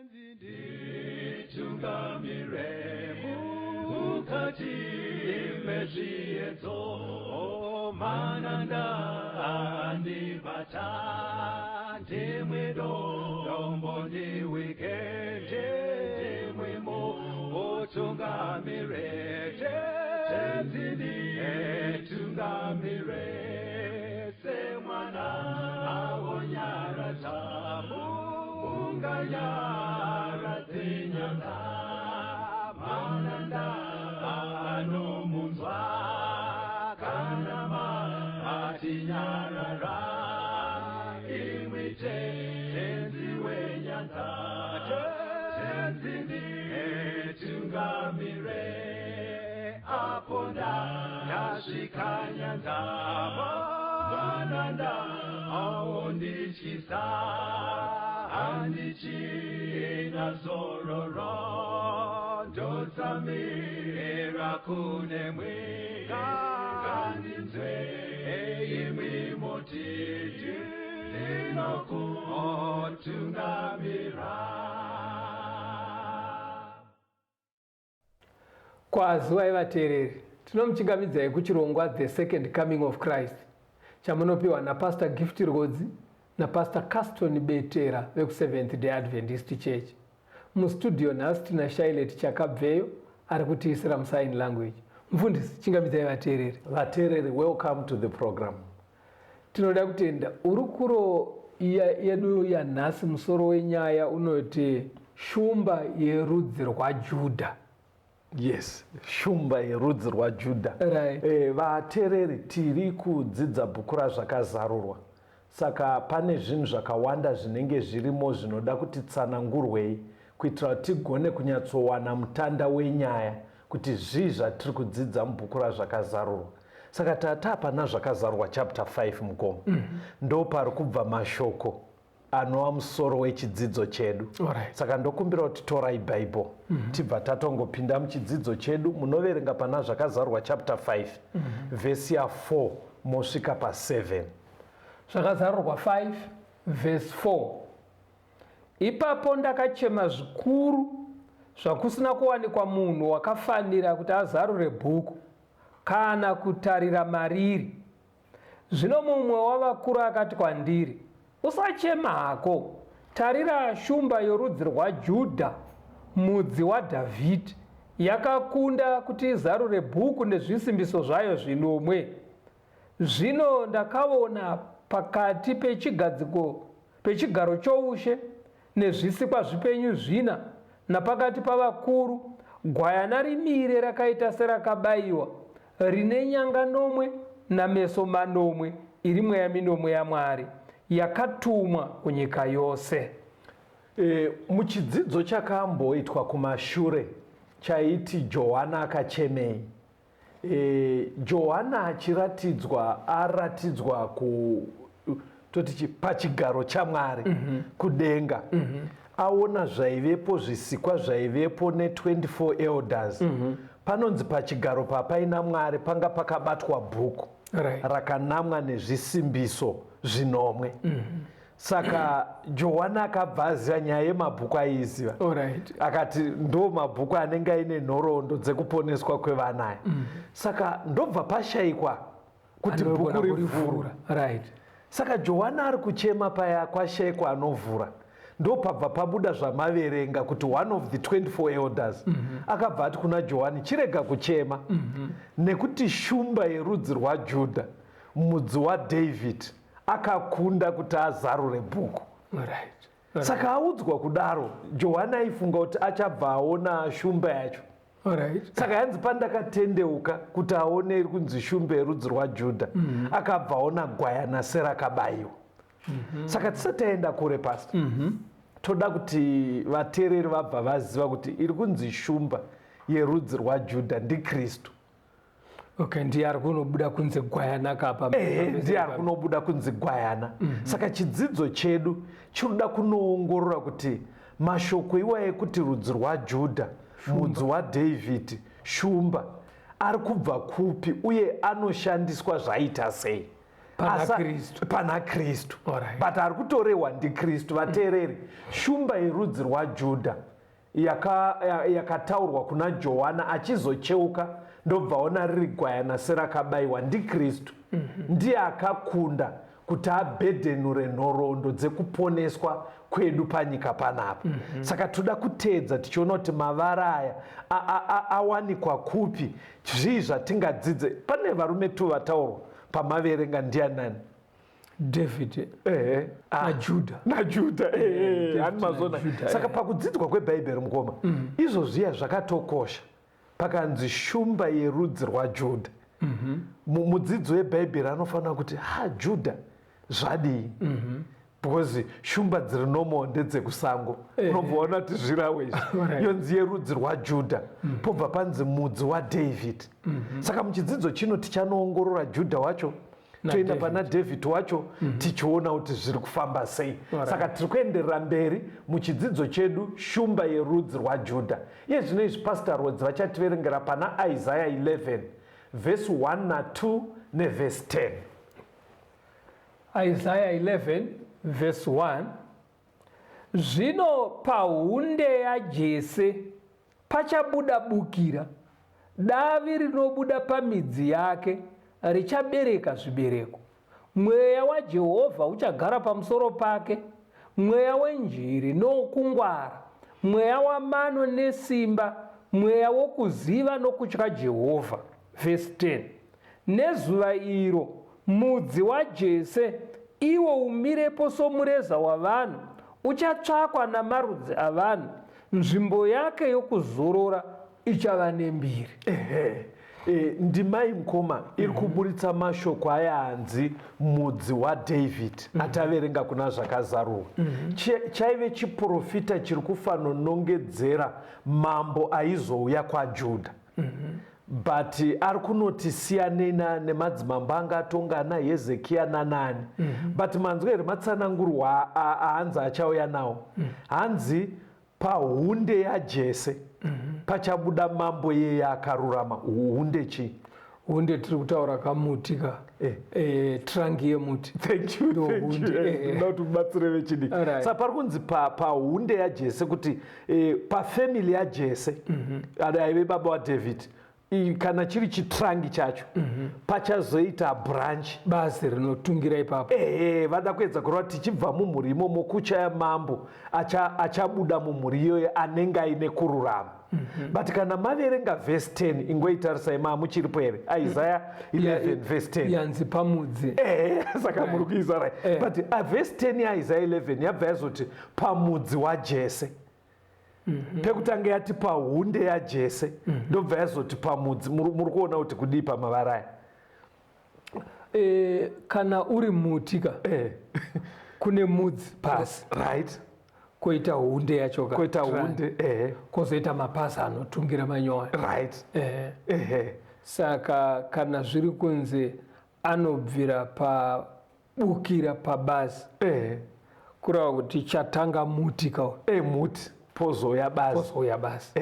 Nditungamire mukati mezviedzo, mananda andibata, ndimwe dombo ndiwike, ndimwe mutungamire, Tenzi nditungamire, semwana awonyaradza munganyaradze nyanga, mananda anomunzwa kana matinyarara, imwi Tenzi wenyanza, Tenzi nditungamire, apo ndasvika nyanza, mananda aondityisa, handichina zororo, ndotsamira kunemwi, ngandinzwe imwi moti ndinokutungamira. Kwaziwai vateereri, tinomuchingamidzai kuchirongwa The Second Coming of Christ chamunopiwa naPastor Gift Rwodzi naPastor Caston Betera vekuSeventh Day Adventist Church. Mustudio nhasi tina Shailet Chakabveyo ari kutiisira musign language. Mufundisi, chingamidzai vateereri. Vateereri, welcome to the program. Tinoda kutenda hurukuro yedu yanhasi. Musoro wenyaya unoti Shumba yerudzi rwaJudha. Yes, shumba yerudzi rwaJudha. Right. Vateereri, tiri kudzidza bhuku raZvakazarurwa. Saka pane zvinhu zvakawanda zvinenge zvirimo zvinoda kuti tsanangurwei kuitira kuti tigone kunyatsowana mutanda wenyaya kuti zvii zvatiri kudzidza mubhuku raZvakazarurwa. Saka tata pana Zvakazarurwa chapter 5 mukoma. Ndo pari kubva mashoko anova musoro wechidzidzo chedu. Saka ndokumbira kuti torai Bible. Tibva tatongopinda muchidzidzo chedu. Munoverenga pana Zvakazarurwa chapter 5 vhesi ya 4 mosvika pa 7. Zvakazarurwa 5 vhesi 4. Ipapo ndakachema zvikuru zvakusina kuwanikwa munhu wakafanira kuti azarure bhuku kana kutarira mariri. Zvino mumwe wavakuru akati kwandiri, Usachema hako, tarira shumba yorudzi rwaJudha, mudzi waDhavhidhi, yakakunda kuti izarure bhuku nezvisimbiso zvayo zvinomwe. Zvino ndakaona pakati pechigadziko pechigaro choushe nezvisikwa zvipenyu zvina, napakati pavakuru, gwayana rimire rakaita serakabayiwa, rine nyanga nomwe nameso manomwe, iri mweya minomwe yaMwari, yakatumwa kunyika yose. Muchidzidzo chakamboitwa kumashure chaiti Johana akachemei, Johana achiratidzwa aratidzwa ku toti pachigaro chaMwari kudenga, aona zvaivepo, zvisikwa zvaivepo ne24 elders. Panonzi pachigaro papaina Mwari panga pakabatwa bhuku rakanamwa nezvisimbiso zvinomwe. Saka Johani akabva aziva nyaya yemabhuku aiiziva. Akati ndo mabhuku anenge aine nhoroondo dzekuponeswa kwevana aya. Saka ndobva pashayikwa kuti bhuku rivhurwe. Saka Johani ari kuchema paya kwashayikwa anovhura. Ndopabva pabuda zvamaverenga kuti one of the 24 elders akabva ati kuna Johani, chirega kuchema, nekuti shumba yerudzi rwaJudha, mudzi waDavid, akakunda kuti azarure bhuku. Saka audzwa kudaro, Johani aifunga kuti achabva aona shumba yacho. Saka yanzi pandakatendeuka kuti aone iri kunzi shumba yerudzi rwaJudha, akabva aona gwayana serakabayiwa. Saka tisati taenda kure, Pastor, toda kuti vateereri vabva vaziva kuti iri kunzi shumba yerudzi rwaJudha ndiKristu. Okay, ndiye ari kunobuda kunze gwayana kapa. Ehe, ndiye ari kunobuda kunzi gwayana. Saka chidzidzo chedu chinoda kunoongorora kuti mashoko iwaya ekuti rudzi rwaJudha, mudzi waDhavhidhi, shumba, ari kubva kupi uye anoshandiswa zvaita sei. Pana Kristu. Pana Kristu. Alright. But ari kutorehwa ndiKristu, vateereri. Shumba yerudzi rwaJudha yakataurwa yaka kuna Johana achizocheuka ndobva ona riri gwayana serakabaiwa ndiKristu. Ndiye akakunda kuti abhedhenure nhoroondo dzekuponeswa kwedu panyika panapa. Saka toda kuteedza tichiona kuti mavara aya awanikwa kupi, zvii zvatingadzidze. Pane varume tu vataurwa pamaverenga, ndianani? David. Ehe. NaJudha. NaJudha, ehe. David. Hani mazona? naJudha, Saka pakudzidzwa kwebhaibheri, mukoma, izvo zviya zvakatokosha. Pakanzi shumba yerudzi rwaJudha, mudzidzi webhaibheri anofanira kuti, ha, Judha zvadii? Because shumba dziri normal ndedzekusango, unobva waona kuti zvirawo izvi. Yonzi yerudzi rwaJudha, pobva panzi mudzi waDavid. Saka muchidzidzo chino tichanoongorora Judha wacho, toenda David. Pana David wacho, tichiona kuti zviri kufamba sei. Saka tiri kuenderera mberi muchidzidzo chedu, shumba yerudzi rwaJudha. Iye zvino izvi Pastor Rodzi vachativerengera pana Isaiah 11 vhesi 1 na2 nevhesi 10. Isaiah 11 verse 1: Zvino pahunde yaJese pachabuda bukira, davi rinobuda pamidzi yake richabereka zvibereko. Mweya waJehovha uchagara pamusoro pake, mweya wenjiri nokungwara, mweya wamano nesimba, mweya wokuziva nokutya Jehovha. Vhesi 10: Nezuva iro mudzi waJese, iwo umirepo somureza wavanhu, uchatsvakwa namarudzi avanhu, nzvimbo yake yokuzorora ichava nembiri. Ehe. Ndimai, mukoma, iri kuburitsa mashoko aya hanzi mudzi waDavid ataverenga kuna Zvakazarurwa. Chaive chiprofita chiri kufanonongedzera mambo aizouya kwaJudha, but ari kunoti siyanei nemadzimambo anga atonga ana Hezekiya nanani. But manzwa here matsanangurwa aanzi achauya nawo? Hanzi pahunde yaJese pachabuda mambo yeye akarurama. Hunde chii? Hunde tiri kutaura kamuti ka. Trunk yemuti. Thank you, Ndo thank you. hunde, Ndoda kuti ubatsire vechidiki. Saka pari kunzi pahunde yaJese, kuti pafamily yaJese, aive baba waDavid, kana chiri chitrunk chacho, pachazoita branch. Bazi rinotungira ipapo. Ehe, vada kuedza kureva kuti tichibva mumhuri imomo kuchaya mambo achabuda mumhuri iyoyo anenge aine kururama. But kana maverenga vhesi 10, ingoitarisai, maamuchiripo here? Isaiah 11 vhesi 10. Yanzi pamudzi. Ehe, saka muri kuisa right. But vhesi 10 yaIsaiah 11 yabva yazoti pamudzi waJese. Pekutanga yati pahunde yaJese, ndobva yazoti pamudzi. Muri kuona kuti kudii pamavara aya? Kana uri muti ka, kune mudzi pasi, koita hunde yacho ka, koita trunk. Hunde, ehe. Kozoita mapazi anotungira manyowani. Saka kana zviri kunzi anobvira pabukira, pabazi, kureva kuti chatanga muti ka. Muti, pozouya bazi. Pozouya bazi.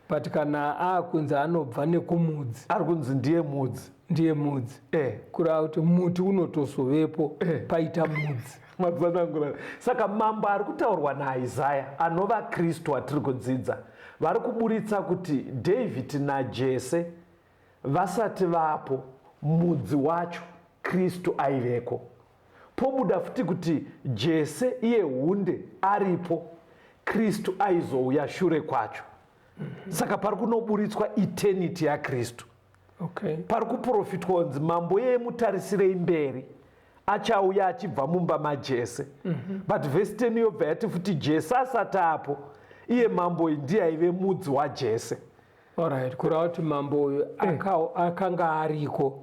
But kana akunzi anobva nekumudzi, Ari kunzi ndiye mudzi. Ndiye mudzi, kureva kuti muti unotozovepo paita mudzi. Matsanangura. Saka mambo ari kutaurwa naIsaya, anova Kristu atiri kudzidza, vari kuburitsa kuti David naJese vasati vapo, mudzi wacho Kristu aiveko. Pobuda futi kuti Jese iye hunde aripo, Kristu aizouya shure kwacho. Saka pari kunoburitswa eternity yaKristu. Pari kuprofitwa kunzi mambo iyeye mutarisirei mberi, achauya achibva mumba maJese. But vhesi 10 yobva yati futi Jese asati apo, iye mambo uyu ndiye aive mudzi waJese. Alright, kureva kuti mambo uyu akanga ariko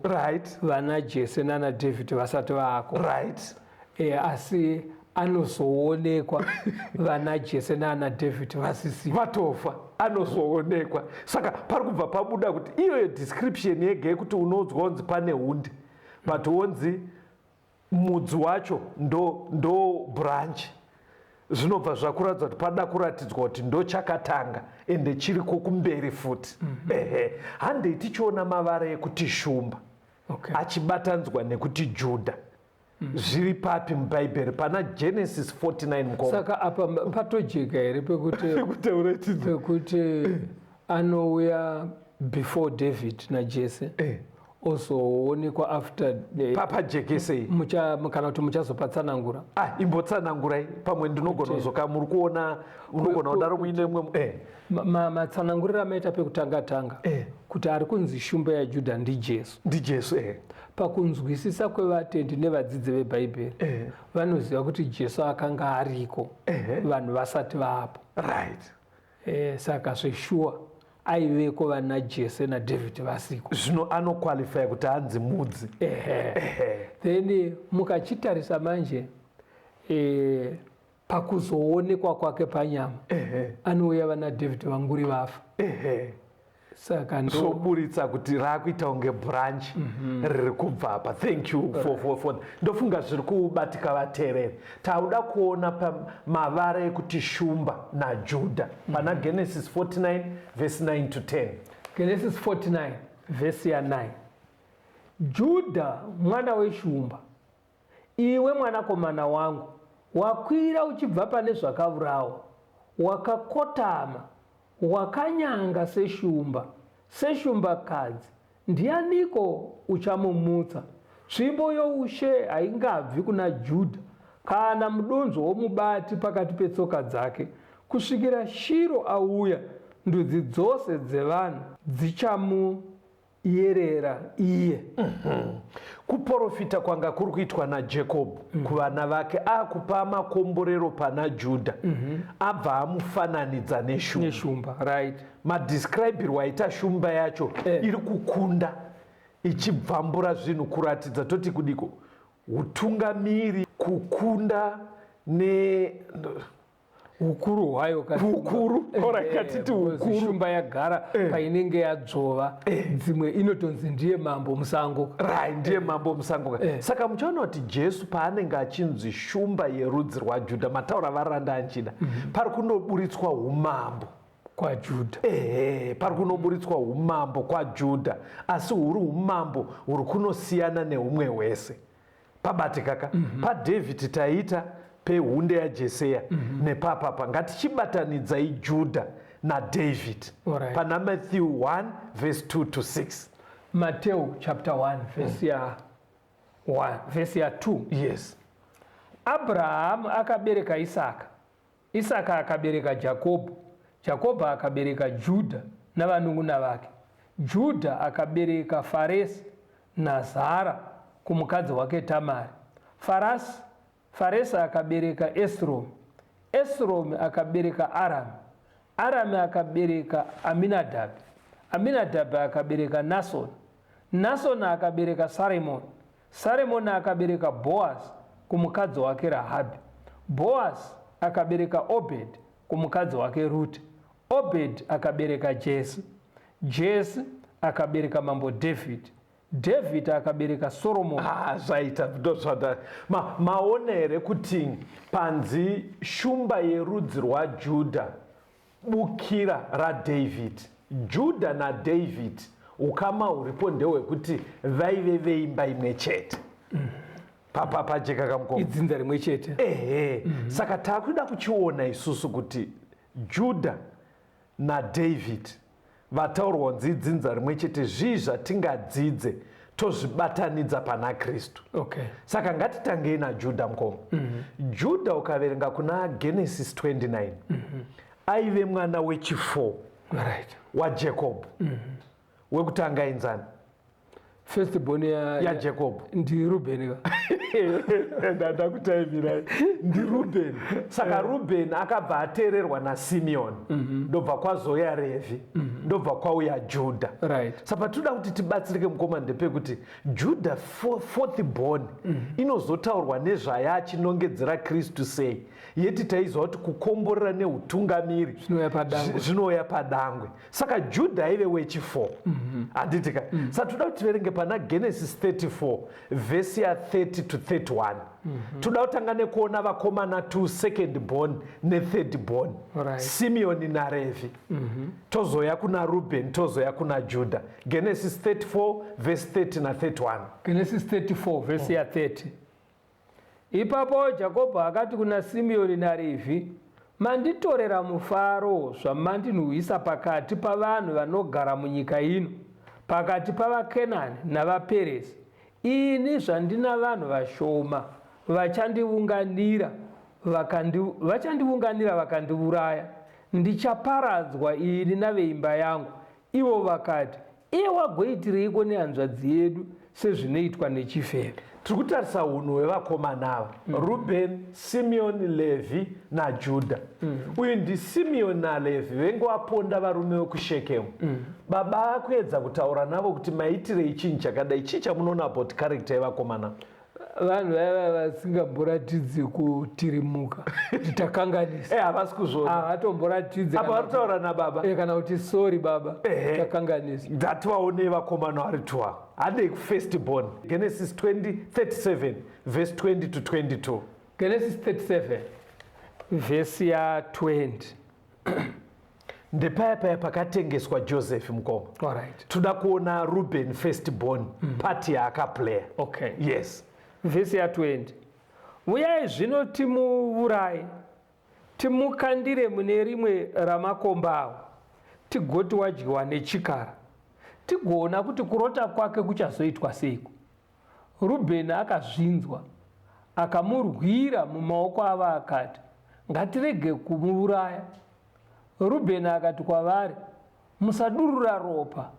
vana Jese nana David vasati vaako. Asi anozoonekwa vana Jese nana David vasisipo. Vatofa, anozoonekwa. Saka pari kubva pabuda kuti iyoyo description yega yekuti unonzwa kunzi pane hunde, but wonzi mudzi wacho ndo branch, zvinobva zvakuratidza kuti pada kuratidzwa kuti ndo chakatanga, ende chiriko kumberi futi. Ehe, handei tichiona mavara ekuti shumba. Achibatanzwa nekuti Judha. Zviri papi muBhaibheri? Pana Genesis 49, mukoma. Saka apa patojeka here pekuti Kutaura. Pekuti anouya before David naJese, ozoonekwa after Papajekesei. Kana kuti muchazopatsanangura? Ah, imbotsanangurai, pamwe ndinogona kuzoka muri kuona, unogona kudaro muine mwe Matsananguriro amaita pekutanga tanga kuti ari kunzi Shumba yaJudha ndiJesu. NdiJesu. Pakunzwisisa kwevatendi nevadzidzi veBhaibheri, vanoziva kuti Jesu akanga ariko vanhu vasati vaapo. Saka zveshuwa aiveko vana Jese naDavid vasiko. Zvino anoqualify kuti anzi mudzi. Ehe. Then mukachitarisa manje pakuzoonekwa kwake panyama, anouya vana David vanguri vafa. Saka ndo Zvoburitsa kuti raakuita kunge branch riri kubva apa. Thank you for ndofunga zviri kubatika vateereri. Tauda kuona pamavara ekuti shumba naJudha pana Genesis 49 verse 9 to 10. Genesis 49 vhesi ya9: "Judha mwana weshumba, iwe mwanakomana wangu, wakwira uchibva pane zvakaurawa, wakakotama, wakanyanga seshumba, seshumbakadzi, ndianiko uchamumutsa? Tsvimbo youshe haingabvi kuna Judha, kana mudonzvo womubati pakati petsoka dzake, kusvikira Shiro auya, ndudzi dzose dzevanhu dzichamuyerera iye." Kuprofita kwanga kuri kuitwa naJacob kuvana vake, akupa makomborero pana Judha, abva amufananidza neshumba. Neshumba, right. Madescribirwo aita shumba yacho, iri kukunda ichibvambura zvinhu, kuratidza toti kudiko, utungamiri, kukunda ne Ukuru hwayo. Ukuru, alright, katiti ukuru. Shumba yagara painenge yadzvova dzimwe, inotonzi ndiye mambo musango. Right, ndiye mambo musango. Saka muchaona kuti Jesu paanenge achinzi Shumba yerudzi rwaJudha, mataura varanda anchida, pari kunoburitswa umambo kwaJudha. Ehe, pari kunoburitswa umambo kwaJudha, asi huri umambo huri kunosiyana neumwe hwese. Pabatikaka paDhavhidhi taita pehunde yaJeseya nepapapa. Ngatichibatanidzai Judha naDavid pana Matthew 1 verse 2 to 6. Mateo chapter 1 vhesi ya 1, vhesi ya 2. Yes. Abrahamu akabereka Isaka, Isaka akabereka Jakobho, Jakobho akabereka Judha navanun'una vake. Judha akabereka Faresi naZara kumukadzi wake Tamari. Faresi akabereka Esromi, Esromi akabereka Arami, Arami akabereka Aminadhabhi, Aminadhabhi akabereka Nasoni, Nasoni akabereka Saremoni, Saremoni akabereka Bhoasi kumukadzi wake Rahabhi, Bhoasi akabereka Obhedhi kumukadzi wake Rute, Obhedhi akabereka Jesi, Jesi akabereka Mambo Dhavhidhi, Dhavhidhi akabereka Soromoni. Ah, zvaita ndozvada. Maona here kuti panzi Shumba yerudzi rwaJudha, bukira raDavid? Judha naDavid, ukama huripo ndehwekuti vaive veimba imwe chete. Pajeka kamukoma? Idzinza rimwe chete. Ehe. Saka taakuda kuchiona isusu kuti Judha naDavid vataurwa kunzi idzinza rimwe chete, zvii zvatingadzidze tozvibatanidza pana Kristu? Saka ngatitangei naJudha, mukoma. Judha, ukaverenga kuna Genesis 29, aive mwana wechi4 waJacob. Wekutanga inzani? First born ya yaJacob. NdiRubheni ka? Ndakutaimirai, ndiRubheni. Saka Rubheni akabva ateererwa naSimeoni, ndobva kwazoya Revhi, ndobva kwauya Judha. Saka patinoda kuti tibatsirike, mukoma, ndepekuti Judha, fourth born, inozotaurwa nezvayo achinongedzera Kristu sei? Yeti taiziva kuti kukomborera neutungamiri zvinouya padangwe. Zvinouya padangwe. Saka Judha aive wechi4, handiti ka? Saka toda kuti tiverenge. Pana Genesis 34 vhesi ya30 to 31. Toda kutanga nekuona vakomana 2, second born nethird born, Simeoni naRevhi. Tozoya kuna Ruben, tozoya kuna Juda. Genesis 34 vhesi 30 na31. Genesis 34 vhesi ya30. Ipapo Jakobho akati kuna Simeoni naRevhi, "Manditorera mufaro zvamandinhuhwisa pakati pavanhu vanogara munyika ino, pakati pavaKenani navaPerezi. Ini zvandina vanhu vashoma, vachandiunganira vakandiuraya. Ndichaparadzwa ini naveimba yangu." Ivo vakati, "Iye wagoitireiko nehanzvadzi yedu sezvinoitwa nechifeve?" Tiri kutarisa unhu hwevakomana ava, Ruben, Simeon, Levi naJuda. Uyu ndiSimeon naLevhi venge vaponda varume vekuShekemu. Baba akuedza kutaura navo kuti maitirei chinhu chakadai. Chii chamunoona about character yevakomana? Vanhu vaiva vasingamboratidzi kutirimuka kuti takanganisa. Havasi kuzviona. Havatomboratidzi. Apa vari kutaura nababa. Kana kuti sorry baba, takanganisa. Ngativaonei vakomana vari twa. Handei kufirst born, Genesis 20 37 verse 20 to 22. Genesis 37 vhesi ya20. Ndepaya paya pakatengeswa Joseph, mukoma. Toda kuona Ruben, first born, part yaakaplaya. Yes. Vhesi ya20: "Uyai zvino timuuraye, timukandire mune rimwe ramakomba awo, tigoti wadyiwa nechikara, tigoona kuti kurota kwake kuchazoitwa seiko." Rubheni akazvinzwa, akamurwira mumaoko avo akati, "Ngatirege kumuuraya." Rubheni akati kwavari, "Musadurura ropa.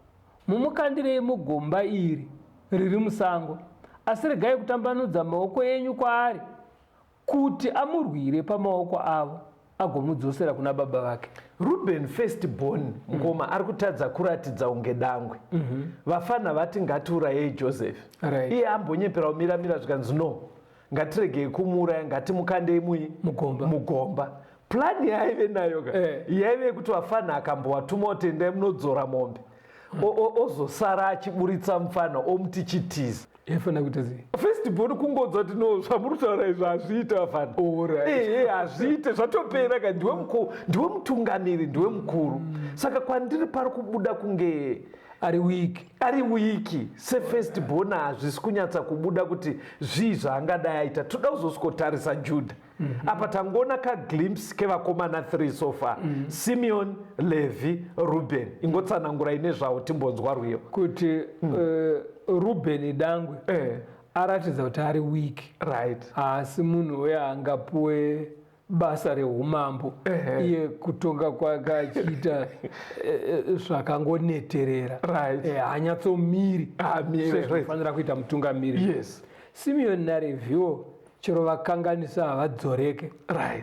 Mumukandirei mugomba iri riri musango, asi regai kutambanudza maoko enyu kwaari, kuti amurwire pamaoko avo, agomudzosera kuna baba vake." Ruben, first born, mukoma, ari kutadza kuratidza unge dangwe. Vafana vati ngatiurayei Joseph. Iye ambonyepera kumiramira, zvikanzi no, ngatiregei kumuuraya, ngatimukandei mui Mugomba. Mugomba. Plan yaaive nayo ka yaive yekuti vafana akambovatuma kuti endai munodzora mombe, ozosara achiburitsa mufana, omuti chitiza. Yaifanira kuita sei? First born kungonzwa kuti no, zvamuri kutaura izvo hazviite, vafana. Ehe, hazviite, zvatopera ka. Ndiwe mukuru, ndiwe mutungamiri, ndiwe mukuru. Saka kwandiri pari kubuda kunge ari weak. Ari weak sefirst born. Hazvisi kunyatsa kubuda kuti zvii zvaangadai aita. Toda kuzosikotarisa Juda. Apa tangoona kaglimpse kevakomana 3 so far, Simeon, Levi, Ruben. Ingotsanangurai nezvavo, timbonzwa rwiyo. Kuti Rubheni dangwe aratidza kuti ari weak. Haasi munhu uye angapuwe basa reumambo. Iye kutonga kwake achiita zvakangoneterera. Haanyatsomiri Haamiri, sezvinofanira kuita mutungamiri. Simeoni naRevhiwo chero vakanganisa havadzoreke.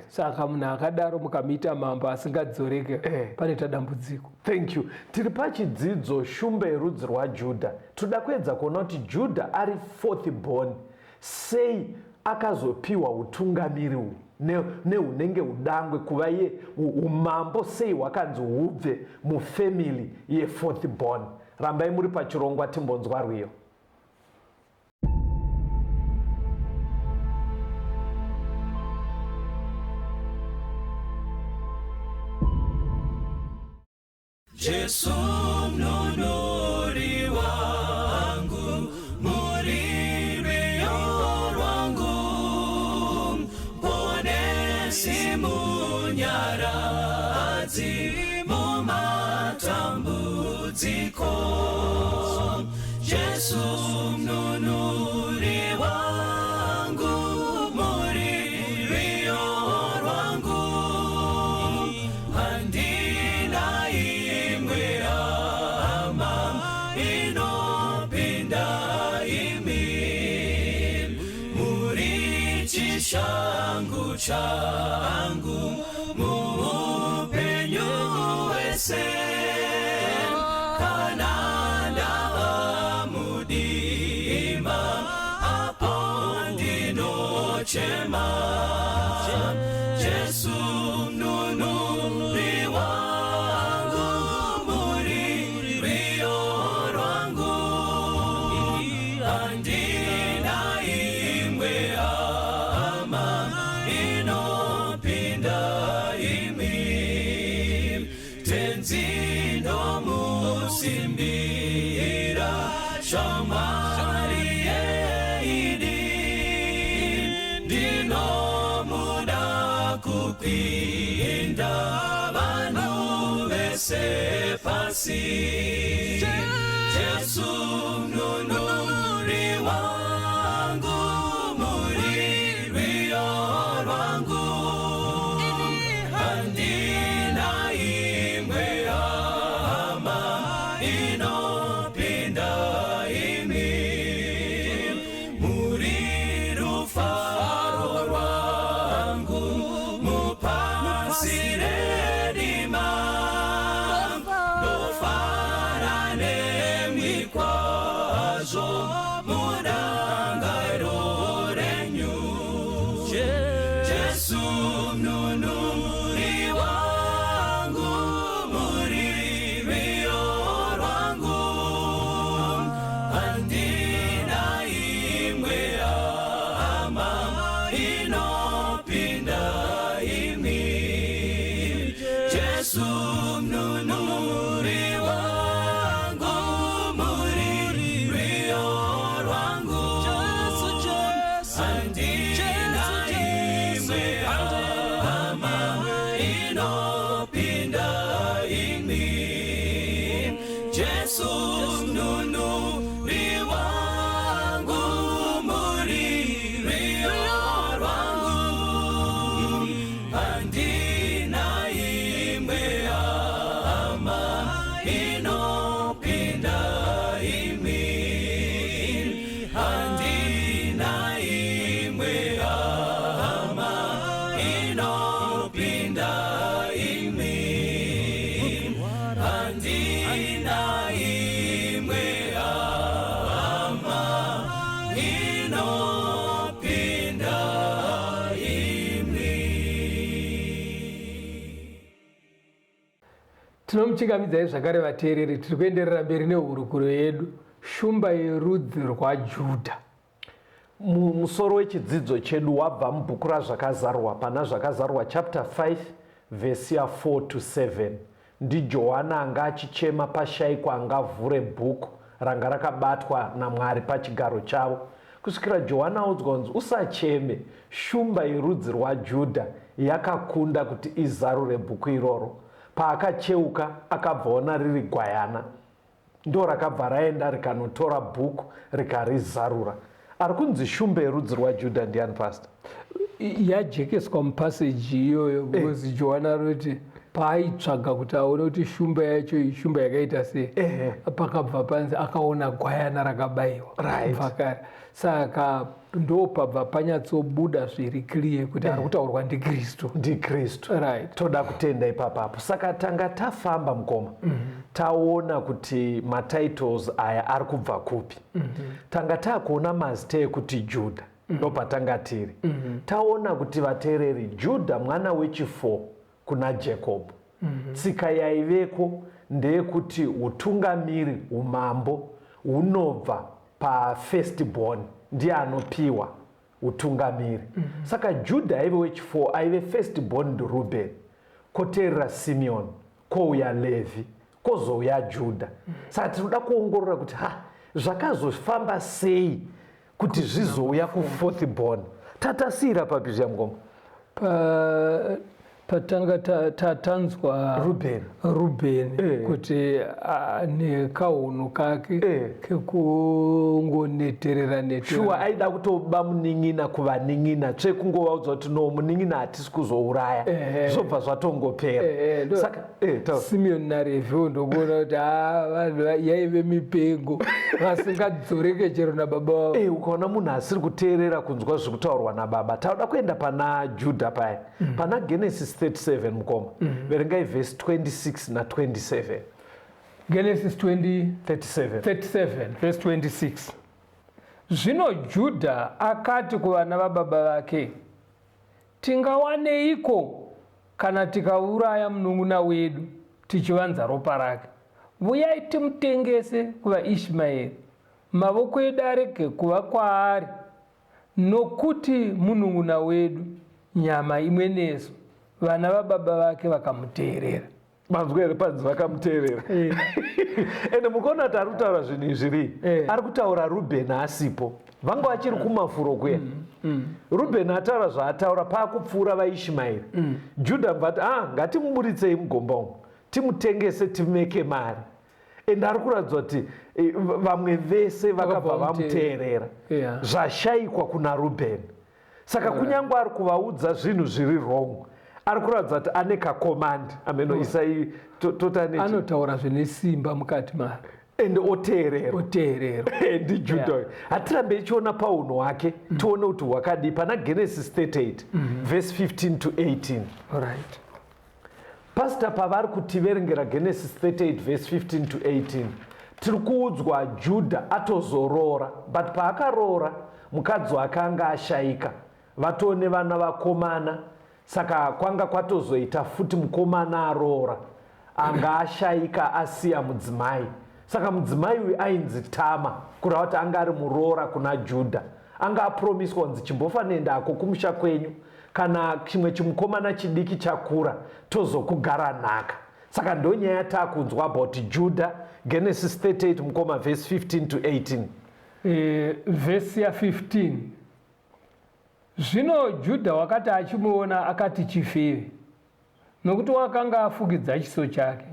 Saka munhu akadaro mukamuita mambo asingadzoreke, panoita dambudziko. Thank you. Tiri pachidzidzo shumba yerudzi rwaJudha. Toda kuedza kuona kuti Judha ari fourth born, sei akazopiwa utungamiri uhu nehunenge udangwe kuva iye umambo, sei hwakanzi hubve mufamily yefourth born. Rambai muri pachirongwa, timbonzwa rwiyo. Jesu mununuri wangu, muri rwiyo rwangu, Muponesi, munyaradzi mumatambudziko. Jesu mununuri wangu, muri rwiyo rwangu, handina imwe hama inopinda imi, muri chishangu changu muupenyu hwese. Kana ndava mudima, apo ndinochema, Jesu mununuri wangu, muri rwiyo rwangu. Tenzi ndomusimbira, shamwari yeidi, ndinomuda kupinda vanhu vese pasi. Jesu mununuri wangu, muri rwiyo rwangu, handina imwe hama inopinda imi, muri rufaro rwangu mupasi rerima, ndofara nemwi kwazvo murangariro renyu. Jesu mununuri wangu, muri rwiyo rwangu, handina imwe hama inopinda imi. Jesu mununuri wangu, muri rwiyo rwangu, handina imwe hama inopinda imi. Jesu mununuri wangu, muri rwiyo rwangu, handina imwe hama inopinda imi, handina imwe hama inopinda imi, handina imwe hama inopinda imi. Tinomuchingamidzai zvakare vateereri, tiri kuenderera mberi nehurukuro yedu, Shumba yerudzi rwaJudha. Musoro wechidzidzo chedu wabva mubhuku raZvakazarurwa, pana Zvakazarurwa chapter 5 vhesi ya4 to 7. NdiJohana anga achichema pashayikwa angavhure bhuku ranga rakabatwa naMwari pachigaro chavo, kusvikira Johana audzwa kunzi, "Usacheme, Shumba yerudzi rwaJudha yakakunda kuti izarure bhuku iroro." Paakacheuka akabvaona riri gwayana, ndo rakabva raenda rikanotora bhuku rikarizarura. Ari kunzi Shumba yerudzi rwaJudha ndiani, Pastor? Yajekeswa mupassage iyoyo, because Johana anoti paaitsvaga kuti aone kuti shumba yacho iyi shumba yakaita sei, pakabva panzi akaona gwayana rakabayiwa kubva kare. Saka ndo pabva panyatsobuda zviri clear kuti ari kutaurwa ndiKristu. NdiKristu. Toda kutenda ipapapo. Saka tanga tafamba, mukoma, taona kuti matitles aya ari kubva kupi. Tanga taakuona mazita ekuti Judha, ndopatanga tiri. Taona kuti, vateereri, Judha mwana wechi4 kuna Jacob. Tsika yaiveko ndeyekuti utungamiri, umambo hunobva pafirst born, ndiye anopiwa utungamiri. Saka Judha aive wechi4, aive first born ndiRuben, koteerera Simeon, kouya Levhi, kozouya Judha. Saka tinoda kuongorora kuti ha, zvakazofamba sei kuti zvizouya kufourth born. Tatasiyira papi zviya, mukoma? Patanga tanzwa Ruben. Ruben, kuti nekaunhu kake kekungoneterera neterera. Shuwa, aida kutoba munin'ina kuvanin'ina, tsve kungovaudza kuti, "No, munin'ina hatisi kuzouraya," zvobva zvatongopera. Saka taura. Simeon naRevhiwo ndokuona kuti ha, vanhu yaive mipengo vasingadzoreke chero nababa vavo. Ukaona munhu asiri kuteerera kunzwa zviri kutaurwa nababa. Tauda kuenda pana Judha paya, pana Genesis 37, mukoma. Verengai vhesi 26 na27. Genesis 20 37. 37 verse 26. Zvino Judha akati kuvana vababa vake, "Tingawaneiko kana tikauraya munun'una wedu tichivanza ropa rake? Vuyai timutengese kuvaIshmaeri, mavoko edu arege kuva kwaari, nokuti munun'una wedu, nyama imwe nesu." Vana vababa vake vakamuteerera. Manzwa here panzi vakamuteerera? Ende mukaona kuti ari kutaura zvinhu izvi rii? Ari kutaura Rubheni asipo. Vanga vachiri kumafuro kuya. Rubheni ataura zvaataura paakupfuura vaIshmaeri. Judha mubva ati, ah, ngatimuburitsei mugomba umu. Timutengese timeke mari. Ende ari kuratidza kuti vamwe vese vakabva vamuteerera. Zvashaikwa kuna Rubheni. Saka kunyange ari kuvaudza zvinhu zviri wrong, ari kuratidza kuti ane kacommand. Ameno isai totane anotaura zvine simba mukati maro. Ende oteererwa. Oteererwa. Ndi Juda. Hatirambe ichiona paunhu hwake, tione kuti hwakadii pana Genesis 38 verse 15 to 18. Pastor pavari kutiverengera Genesis 38 verse 15 to 18, tiri kuudzwa Judha atozoroora, but paakaroora mukadzi wake anga ashaika, vatoo nevana vakomana. Saka kwanga kwatozoita futi mukomana aroora anga ashaika asiya mudzimai. Saka mudzimai uyu ainzi Tama, kureva kuti anga ari muroora kuna Judha. Anga apromiswa kunzi chimbofanendako kumusha kwenyu, kana chimwe chimukomana chidiki chakura tozokugara nhaka. Saka ndonyaya yatakunzwa about Judah. Genesis 38 mukoma, verse 15 to 18. Vhesi ya15: Zvino Judha wakati achimuona, akati chifeve, nokuti wakanga afukidza chiso chake.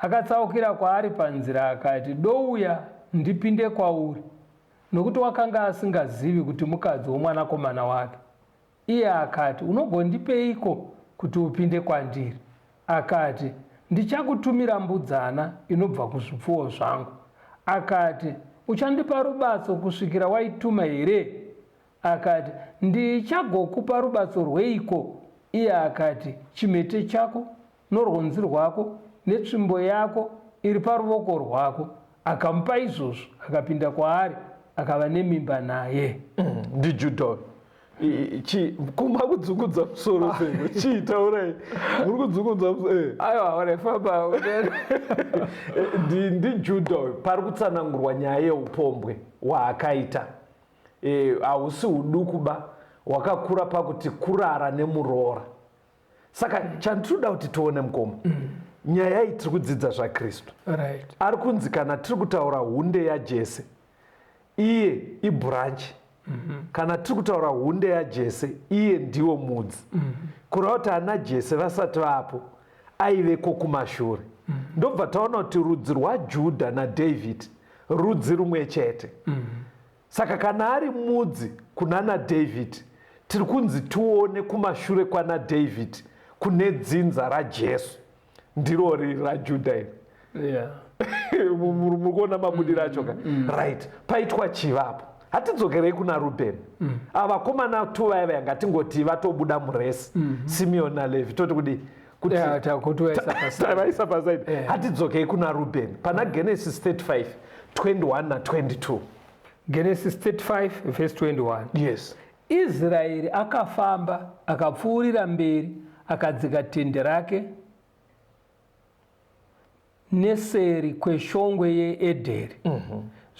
Akatsaukira kwaari panzira akati, "Douya ndipinde kwauri," nokuti wakanga asingazivi kuti mukadzi womwanakomana wake. Iye akati, "Unogondipeiko kuti upinde kwandiri?" Akati, "Ndichakutumira mbudzana inobva kuzvipfuwo zvangu." Akati, "Uchandipa rubatso kusvikira waituma here?" Akati, "Ndichagokupa rubatso rweiko?" Iye akati, "Chimete chako norwonzi rwako netsvimbo yako iri paruvoko rwako." Akamupa izvozvo, akapinda kwaari, akava nemimba naye. NdiJudha. Kuma kudzungudza musoro seko chii? Taurai, muri kudzungudza musoro. Aiwa, urefamba. NdiJudha uyu pari kutsanangurwa nyaya yeupombwe hwaakaita. Hausi huduku ba, hwakakura pakuti kurara nemuroora. Saka chandinoda kuti tione mukoma, nyaya iyi tiri kudzidza zvaKristu. Ari kunzi kana tiri kutaura hunde yaJese, iye ibranch. Kana tiri kutaura hunde yaJese, iye ndiwo mudzi. Kureva kuti ana Jese vasati vapo, aiveko kumashure. Ndobva taona kuti rudzi rwaJudha naDavid rudzi rumwe chete. Saka kana ari mudzi kuna naDavid, tiri kunzi tione kumashure kwana David kune dzinza raJesu, ndiro riri raJudha iri. Muri kuona mabudiro acho ka? Right, paitwa chivapo. Hatidzokerei kuna Rubheni. Ava vakomana tu vaya vaya, ngatingoti vatobuda muresi, Simeon naLevi, toti kudii? Kuti Yeah, takuti vaisa paside. Tavaisa paside. Hatidzokei kuna Rubheni pana Genesis 35 21 na22. Genesis 35 verse 21. Yes. Israeri akafamba akapfuurira mberi, akadzika tende rake neseri kweshongwe yeEdheri.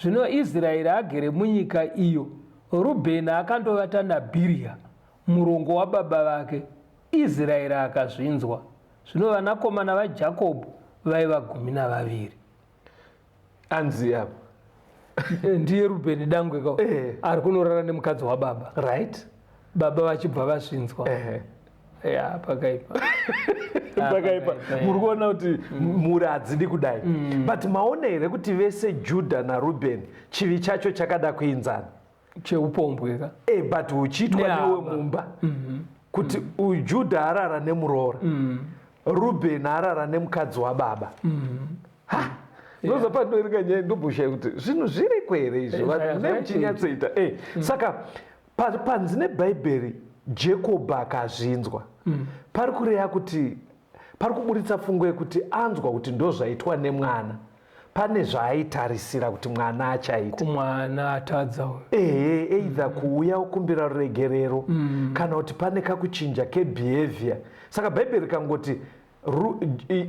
Zvino Israeri agere munyika iyo, Rubheni akandovata naBhiriha, murongo wababa vake. Israeri akazvinzwa. Zvino vanakomana vaJakobho vaiva 12. Anzi apa Ndiye Rubheni dangwe ka, ari kunorara nemukadzi wababa. Baba vachibva vazvinzwa. Ya, pakaipa. Pakaipa. Muri kuona kuti mhuri hadzidi kudai, but maona here kuti vese Judha naRubheni chivi chacho chakada kuinzana? Cheupombwe ka. But huchiitwa Nehama. newe mumba, kuti uJudha arara nemuroora, Rubheni arara nemukadzi wababa. Ha, ndoza pandoerenga nyaya ndomboshaya kuti zvinhu zviriko here izvi. Eh, Vanhu mune zvaitika. muchinyatsoita. Saka panzi neBhaibheri Jacob akazvinzwa, pari kureva kuti pari kuburitsa pfungwa yekuti anzwa kuti ndo zvaitwa nemwana, pane zvaaitarisira kuti mwana achaita. Kumwana atadza uyu. Ehe, either kuuya okumbira ruregerero kana kuti pane kakuchinja kebehavior. Saka Bhaibheri rikangoti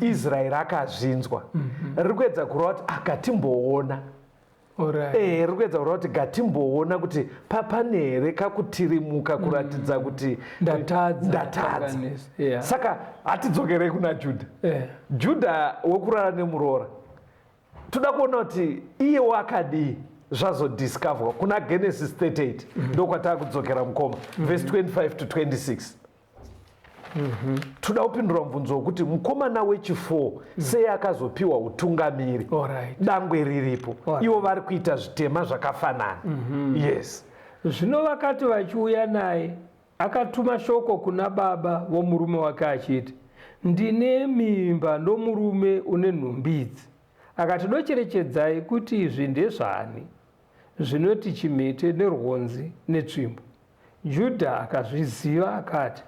Israeri akazvinzwa, riri kuedza kureva kuti akatimboona. Eh, riri kuedza kureva kuti gatimboona kuti papane here kakutirimuka kuratidza kuti Ndatadza. Ndatadza. Kanganisa. Yeah. Saka hatidzokerei kuna Judha. Judha wekurara nemuroora, toda kuona kuti iye wakadii. Zvazodiscoverwa kuna Genesis 38, ndokwataa kudzokera, mukoma, verse 25 to 26. Toda kupindura mubvunzo wekuti mukomana wechi4 sei akazopiwa utungamiri, dangwe riripo, ivo vari kuita zvitema zvakafanana. Yes. Zvino vakati vachiuya naye, akatuma shoko kuna baba vomurume wake achiti, "Ndine mimba nomurume une nhumbi idzi." Akati, "Docherechedzai kuti izvi ndezvani zvinoti chimhete nerwonzi netsvimbo." Judha akazviziva akati,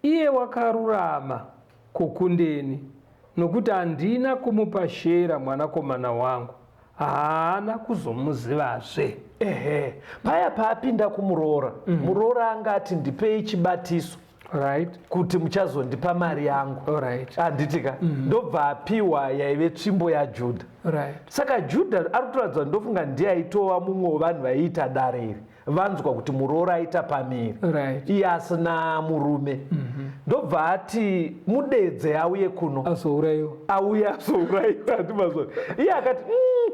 "Iye wakarurama kukundeni, nokuti handina kumupa Shera mwanakomana wangu." Haana kuzomuzivazve. Ehe, paya paapinda kumuroora, muroora anga ati, "Ndipei chibatiso kuti muchazondipa mari yangu." Handiti ka? Ndobva apiwa yaive tsvimbo yaJudha. Saka Judha ari kutoratidza, ndofunga ndiye aitova mumwe wevanhu vaiita dare iri. Vanzwa kuti muroora aita pamiri, iye asina murume, ndobva ati, "Mudedze auye kuno." Azourayiwa. Auye azourayiwa, handimazvo? Iye akati,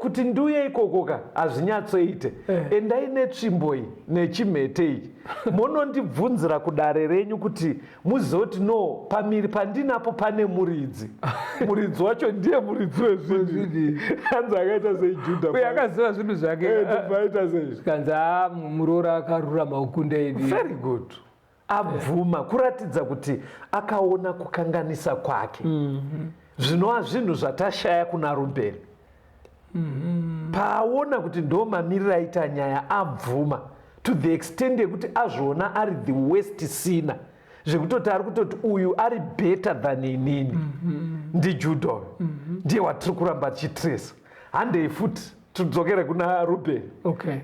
kuti ndiuye ikoko ka hazvinyatsoite. Endai netsvimbo iyi nechimhete ichi, monondibvunzira kudare renyu kuti muzive kuti no, pamiri pandinapo pane muridzi. Muridzi wacho ndiye muridzi wezvinhu." Hanzi akaita sei Judha? Uye akaziva zvinhu zvake. Ndobva aita sei? Zvikanzi, "A, muroora akarurama kukunda ini." Very good. Abvuma kuratidza kuti akaona kukanganisa kwake, zvinova zvinhu zvatashaya kuna Rubheni. Paaona kuti ndo mamiriro aita nyaya, abvuma to the extent yekuti azviona ari the worst sinner, zvekutoti ari kutoti uyu ari better than inini. NdiJudha uyu, ndiye watiri kuramba tichitresa. Handei futi tidzokere kuna Rubheni,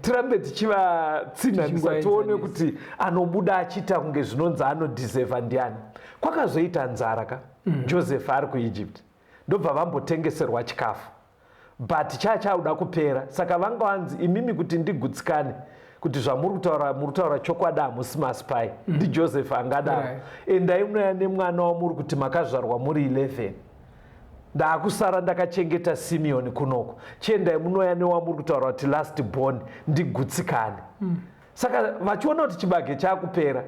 tirambe tichivatsinhanisa, tione kuti anobuda achiita kunge zvinonzi anodhizevha ndiani. Kwakazoita nzara ka, Joseph ari kuEgypt, ndobva vambotengeserwa chikafu, but chachauda kupera. Saka vanga vanzi, "Imimi, kuti ndigutsikane kuti zvamuri kutaura muri kutaura chokwadi, hamusi maspy," ndiJoseph angadaro, "endai munoya nemwana wamuri kuti makazvarwa muri 11. Ndaakusara ndakachengeta Simeoni kunoko. Chiendai munoya newamuri kutaura kuti last born, ndigutsikane." Saka vachiona kuti chibage chaakupera,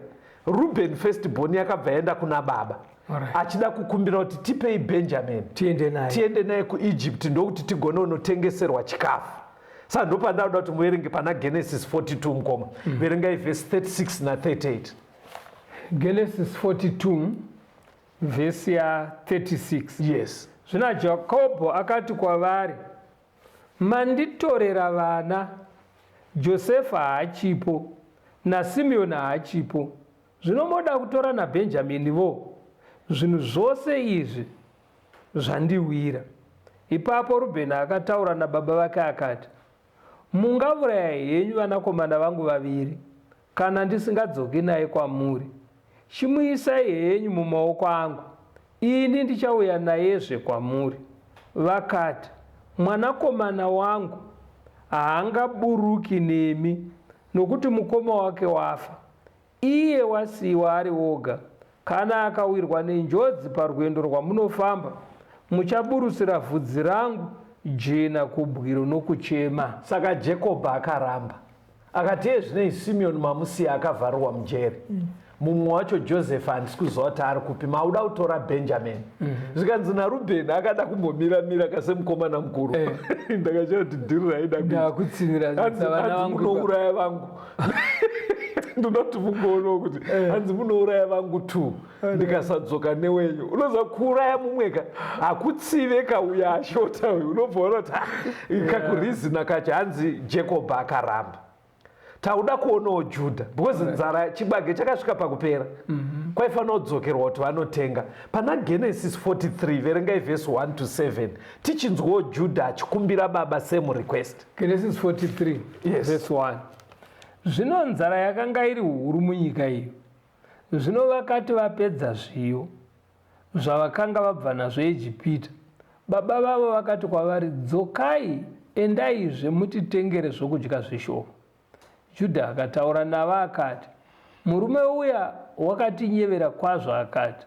Ruben first born yakabva yaenda kuna baba achida kukumbira kuti, "Tipei Benjamin." Tiende naye. Tiende naye kuEgypt, ndokuti tigone unotengeserwa chikafu. Saka ndopandakuda kuti muverenge pana Genesis 42, mukoma. Verengai vhesi 36 na38. Genesis 42, vhesi ya36. Zvino Jakobho akati kwavari, "Manditorera vana. Josefa haachipo, naSimeoni haachipo, zvino moda kutora naBhenjamini vo. Zvinhu zvose izvi zvandiwira." Ipapo Rubheni akataura nababa vake akati, "Mungauraya henyu vanakomana vangu vaviri kana ndisingadzoki naye kwamuri. Chimuisai henyu mumaoko angu, ini ndichauya nayezve kwamuri." Vakati, "Mwanakomana wangu haangaburuki nemi, nokuti mukoma wake wafa, iye wasiyiwa ari oga. Kana akawirwa nenjodzi parwendo rwamunofamba, muchaburusira vhudzi rangu jena kubwiro nokuchema." Saka Jacob akaramba, akati, "Iye zvinei Simeoni mamusiya akavharirwa mujeri, mumwe wacho Joseph handisi kuziva kuti ari kupi, mauda kutora Benjamin." Zvikanzi naRubheni, akada kumbomiramira kasemukomana mukuru. Ndakachaya kuti dhiri raida kuita. Ndakutsinira Hanzi, vana hanzi, vangu. "Munouraya vangu." Ndoda kuti mungoonawo kuti hanzi, "Munouraya vangu two ndikasadzoka newenyu." Unoziva kuuraya mumweka hakutsive kauya ashota uyu, unobva ona kuti, "Ah, kakurizina kacho." Hanzi Jacob akaramba. Tauda kuonawo Judha, because nzara, chibage chakasvika pakupera, kwaifanira kudzokerwa kuti vanotenga. Pana Genesis 43, verengai vhesi 1 to 7, tichinzwawo Judha achikumbira baba same request. Genesis 43, verse 1. Zvino nzara yakanga iri huru munyika iyo. Zvino vakati vapedza zviyo zvavakanga vabva nazvo Ijipita, baba vavo vakati kwavari, "Dzokai." Endaizve mutitengere zvokudya zvishoma. Judha akataura navo akati, Murume uya wakatinyevera kwazvo akati,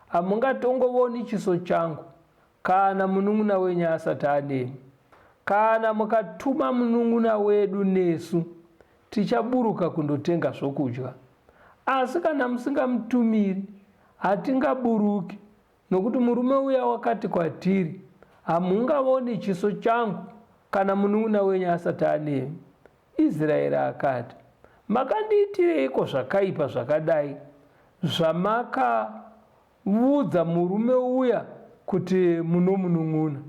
Hamungatongovoni chiso changu kana munun'una wenyu asati anemi. Kana mukatuma munun'una wedu nesu, tichaburuka kundotenga zvokudya. Asi kana musingamutumiri, hatingaburuki, nokuti murume uya wakati kwatiri, Hamungavoni chiso changu kana munun'una wenyu asati anemi. Israeri akati, Makandiitireiko zvakaipa zvakadai, zvamakavudza murume uya kuti munomunun'una?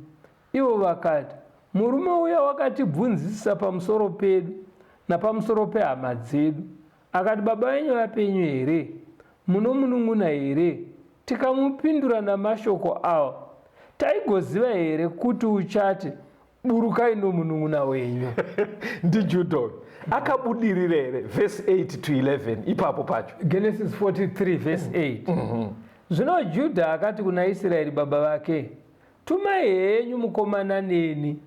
Ivo vakati, Murume uya wakatibvunzisisa pamusoro pedu napamusoro pehama dzedu, akati, Baba venyu vapenyu here? Munomunun'una here? Tikamupindura namashoko awa, taigoziva here kuti uchati, Burukai nomunun'una wenyu? NdiJudha uyu akabudirira here? Vhesi 8 to 11 ipapo pacho. Genesis 43 vhesi 8. Zvino Judha akati kuna Israeri baba vake, Tumai henyu mukomana neni,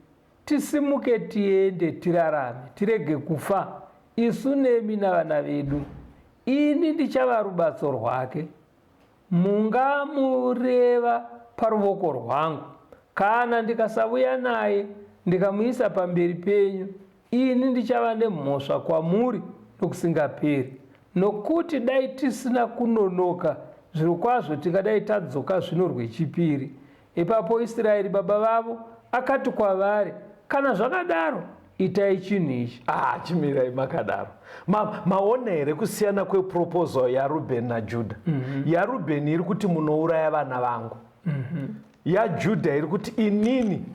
tisimuke tiende, tirarame, tirege kufa, isu nemi navana vedu. Ini ndichava rubatso rwake. Mungamureva paruvoko rwangu. Kana ndikasavuya naye, ndikamuisa pamberi penyu, ini ndichava nemhosva kwamuri nokusingaperi. Nokuti dai tisina kunonoka, zvirokwazvo tingadai tadzoka zvino rwechipiri. Ipapo Israeri baba vavo akati kwavari, Kana zvakadaro, itai chinhu ichi. Ah, chimirai makadaro. Maona here kusiyana kweproposal yaRubheni naJudha? YaRubheni iri kuti munouraya vana vangu. YaJudha iri kuti inini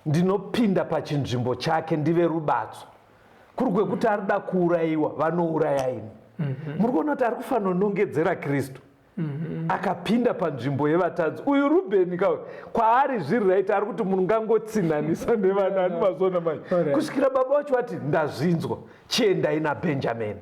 ndinopinda pachinzvimbo chake ndive rubatso. Kuri kwekuti ari kuda kuurayiwa, vanouraya ini. Muri kuona kuti ari kufanonongedzera Kristu. Akapinda panzvimbo yevatadzi. Uyu Rubheni ka kwaari zviri right, ari kuti munhu ngangotsinhanisa nevana ani mazona manje. Kusvikira baba vacho vati ndazvinzwa, chiendai naBhenjamini.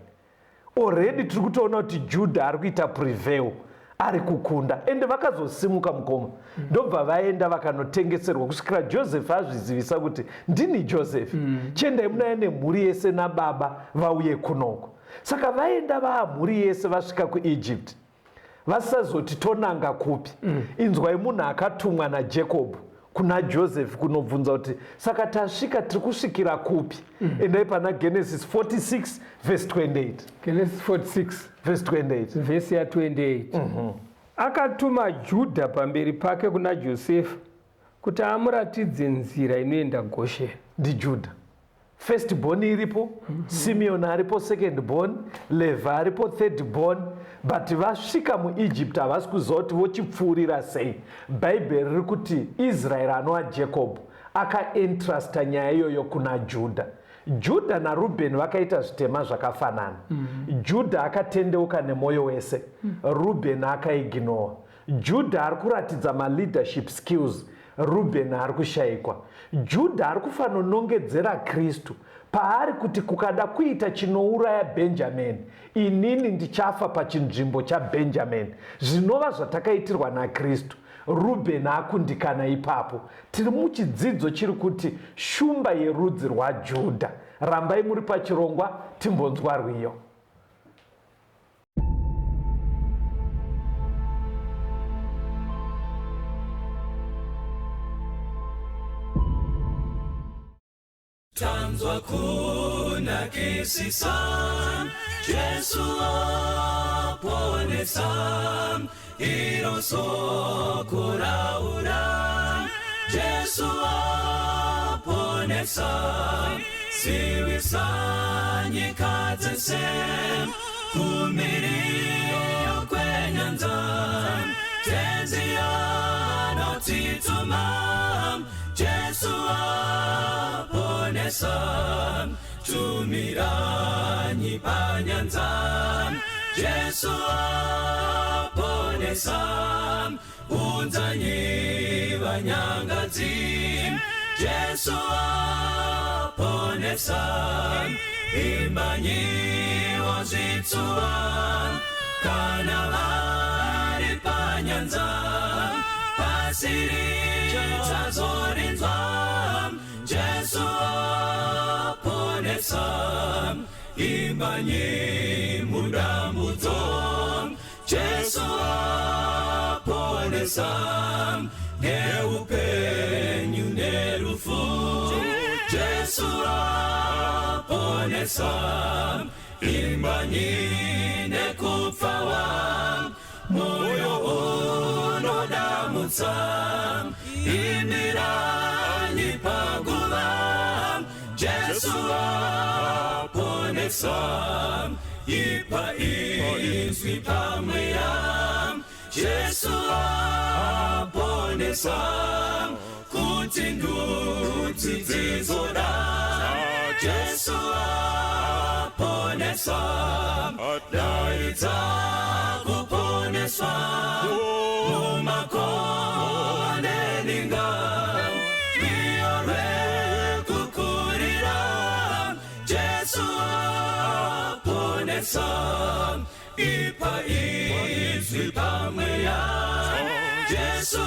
Already tiri kutoona kuti Judha ari kuita prevail, ari kukunda. Ende vakazosimuka mukoma, ndobva vaenda vakanotengeserwa kusvikira Joseph azvizivisa kuti ndini Joseph. Chiendai munaya nemhuri yese nababa vauye kunoko. Saka vaenda vaamhuri yese vasvika kuEgypt, vasazoti tonanga kupi. Inzwai munhu akatumwa naJacob kuna Joseph kunobvunza kuti saka tasvika tiri kusvikira kupi. Endai pana Genesis 46 verse 28. Genesis 46 verse 28. Verse ya 28. Akatuma Judha pamberi pake kuna Josefa kuti amuratidze nzira inoenda Gosheni. NdiJudha. First born iripo, Simeon aripo second born, Levi aripo third born, but vasvika muEgypt havasi kuziva kuti vochipfuurira sei. Bhaibheri riri kuti Israel anova Jacob akaentrusta nyaya iyoyo kuna Judha. Judha naRubheni vakaita zvitema zvakafanana. Judha akatendeuka nemwoyo wese, Rubheni akaignowa. Judha ari kuratidza maleadership skills, Rubheni ari kushaikwa. Judha ari kufanonongedzera Kristu paari kuti kukada kuita chinouraya Bhenjamini, inini ndichafa pachinzvimbo chaBhenjamini, zvinova zvatakaitirwa naKristu. Rubheni akundikana ipapo. Tiri muchidzidzo chiri kuti shumba yerudzi rwaJudha. Rambai muri pachirongwa timbonzwa rwiyo. Tanzwa kunakisisa Jesu aponesa iro soko raura Jesu aponesa siwisa nyika dzese kumiriyo kwenyanza tenzi anotituma Jesu aponesa tumiranyi panyanza Jesu aponesa unzanyi vanyangadzi Jesu aponesa imbanyi wozvitsuwa kana vari panyanza pasiri chazorinzwa Jesu. Imbanyi mudambudzo. Jesu aponesa neupenyu nerufu. Jesu aponesa, imbanyi nekupfawa. Moyo unodamutsa, imiranyi paguva. Jesu aponesa, ipa izwi pamweya. Jesu aponesa, kuti ndudzi dzizoda. Jesu aponesa, daidza kuponeswa. Mumakore ninga, rwiyo rwekukurira. Jesu aponesa, ipa izwi pamweya. Jesu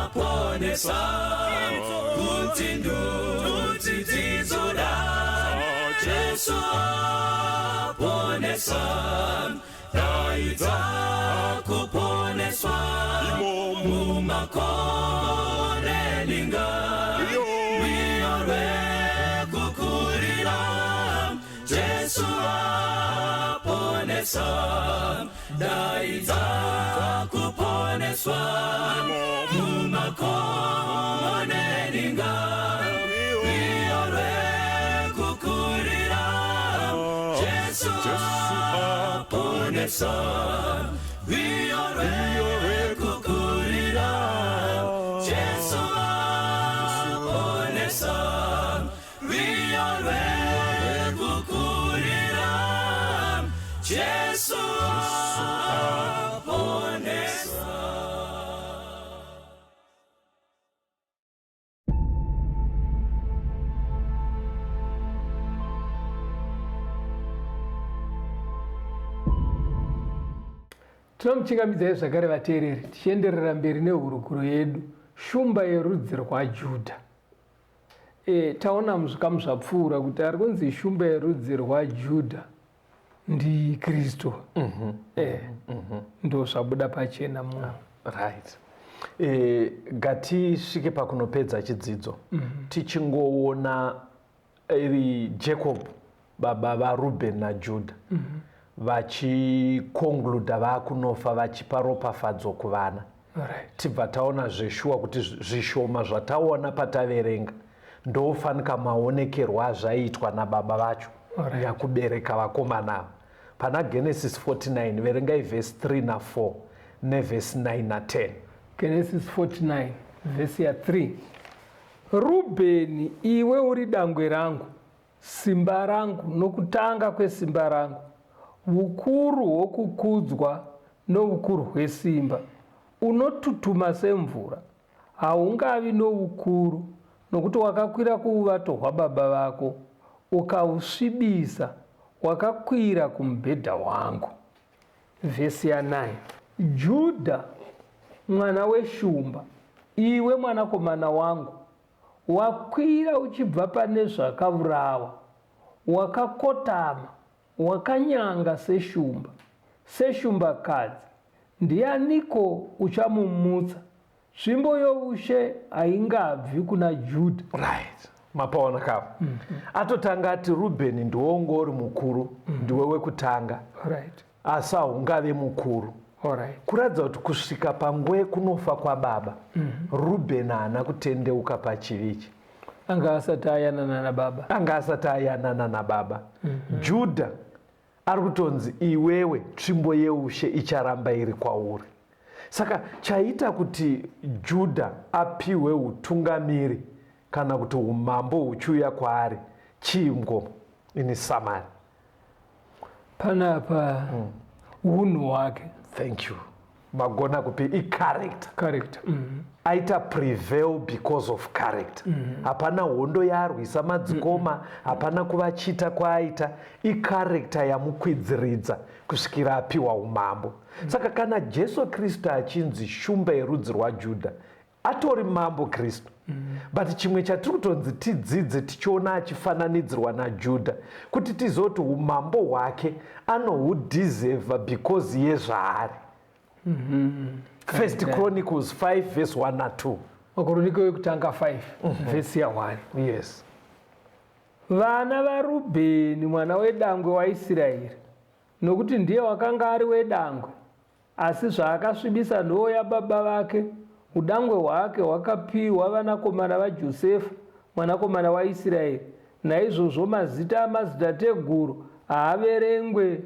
aponesa, kuti ndudzi dzizoda. Jesu aponesa, daidza kuponeswa. Mumakore ninga, rwiyo rwekukurira. Jesu aponesa, daidza kuponeswa. Mumakore ninga, rwiyo rwekukurira. Jesu aponesa, rwiyo rwekukurira. Jesu aponesa, rwiyo rwekukurira. Jesu aponesa. Tinomuchingamidzai zvakare vateereri, tichienderera mberi nehurukuro yedu, Shumba yerudzi rwaJudha. Taona muzvikamu zvapfuura kuti ari kunzi Shumba yerudzi rwaJudha ndiKristu. Ndo zvabuda pachena mu Right. Ngatisvike pakunopedza chidzidzo tichingoona iri Jacob, baba vaRuben naJuda, vachiconcluda vakunofa, vachipa ropafadzo kuvana. Tibva taona zveshuwa kuti zvishoma zvataona pataverenga ndofanika maonekerwo azvaiitwa nababa vacho nyakubereka vakomana ava. Pana Genesis 49, verengai vhesi 3 na4 nevhesi 9 na10. Genesis 49 vhesi ya3: Rubheni, iwe uri dangwe rangu, simba rangu nokutanga kwesimba rangu, ukuru hwokukudzwa noukuru hwesimba. Unotutuma semvura, haungavi noukuru, nokuti wakakwira kuuvato hwababa vako, ukausvibisa, wakakwira kumubhedha wangu. Vhesi ya9: Judha, mwana weshumba, iwe mwanakomana wangu, wakwira uchibva pane zvakaurawa, wakakotama, wakanyanga seshumba, seshumbakadzi. Ndianiko uchamumutsa? Tsvimbo youshe haingabvi kuna Judha. Right, mapaona kava atotanga ati Rubheni ndiwongo uri mukuru, ndiwe wekutanga, asi haungave mukuru. Kuratidza kuti kusvika panguva yekunofa kwababa, Rubheni haana kutendeuka pachivi ichi. Anga asati ayanana nababa. Anga asati ayanana nababa. Judha ari kutonzi, iwewe tsvimbo yeushe icharamba iri kwauri. Saka chaita kuti Judha apiwe utungamiri kana kuti umambo huchiuya kwaari chiingo ini summary? Panapa unhu hwake. Thank you, magona kupi icharacter. Character. Aita prevail because of character. Hapana hondo yaarwisa madzikoma, hapana kuvachita kwaaita. Icharacter yamukwidziridza kusvikira apiwa umambo. Saka kana Jesu Kristu achinzi Shumba yerudzi rwaJudha. Atori mambo Kristu. But chimwe chatiri kutonzi tidzidze tichiona achifananidzirwa naJudha, kuti tizoti umambo hwake anohudhizevha because yezvaari. First Chronicles 5 verse 1 na2. Makoroniko yekutanga 5 vhesi ya1. Yes. Vana vaRubheni mwana wedangwe waIsraeri, nokuti ndiye wakanga ari wedangwe, asi zvaakasvibisa nhoo yababa vake, udangwe hwake hwakapiwa vanakomana vaJosefa mwanakomana waIsraeri. Naizvozvo mazita amadzitateguru haaverengwe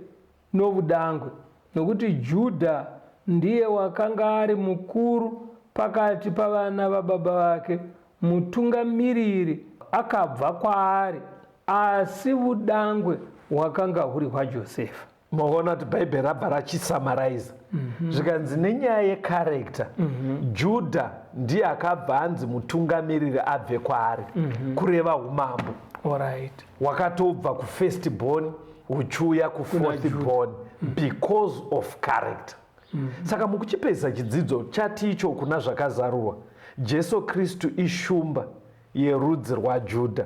novudangwe, nokuti Judha ndiye wakanga ari mukuru pakati pavana vababa vake, mutungamiriri akabva kwaari, asi vudangwe hwakanga huri hwaJosefa. Maona kuti Bhaibheri rabva rachisamaraiza, zvikanzi nenyaya yecharacter, Judha ndiye akabva anzi mutungamiriri abve kwaari, kureva umambo hwakatobva kufirst born huchiuya kufourth Judah. born because of character. Saka mukuchipedzisa chidzidzo chati icho kuna Zvakazarurwa, Jesu Kristu ishumba yerudzi rwaJudha,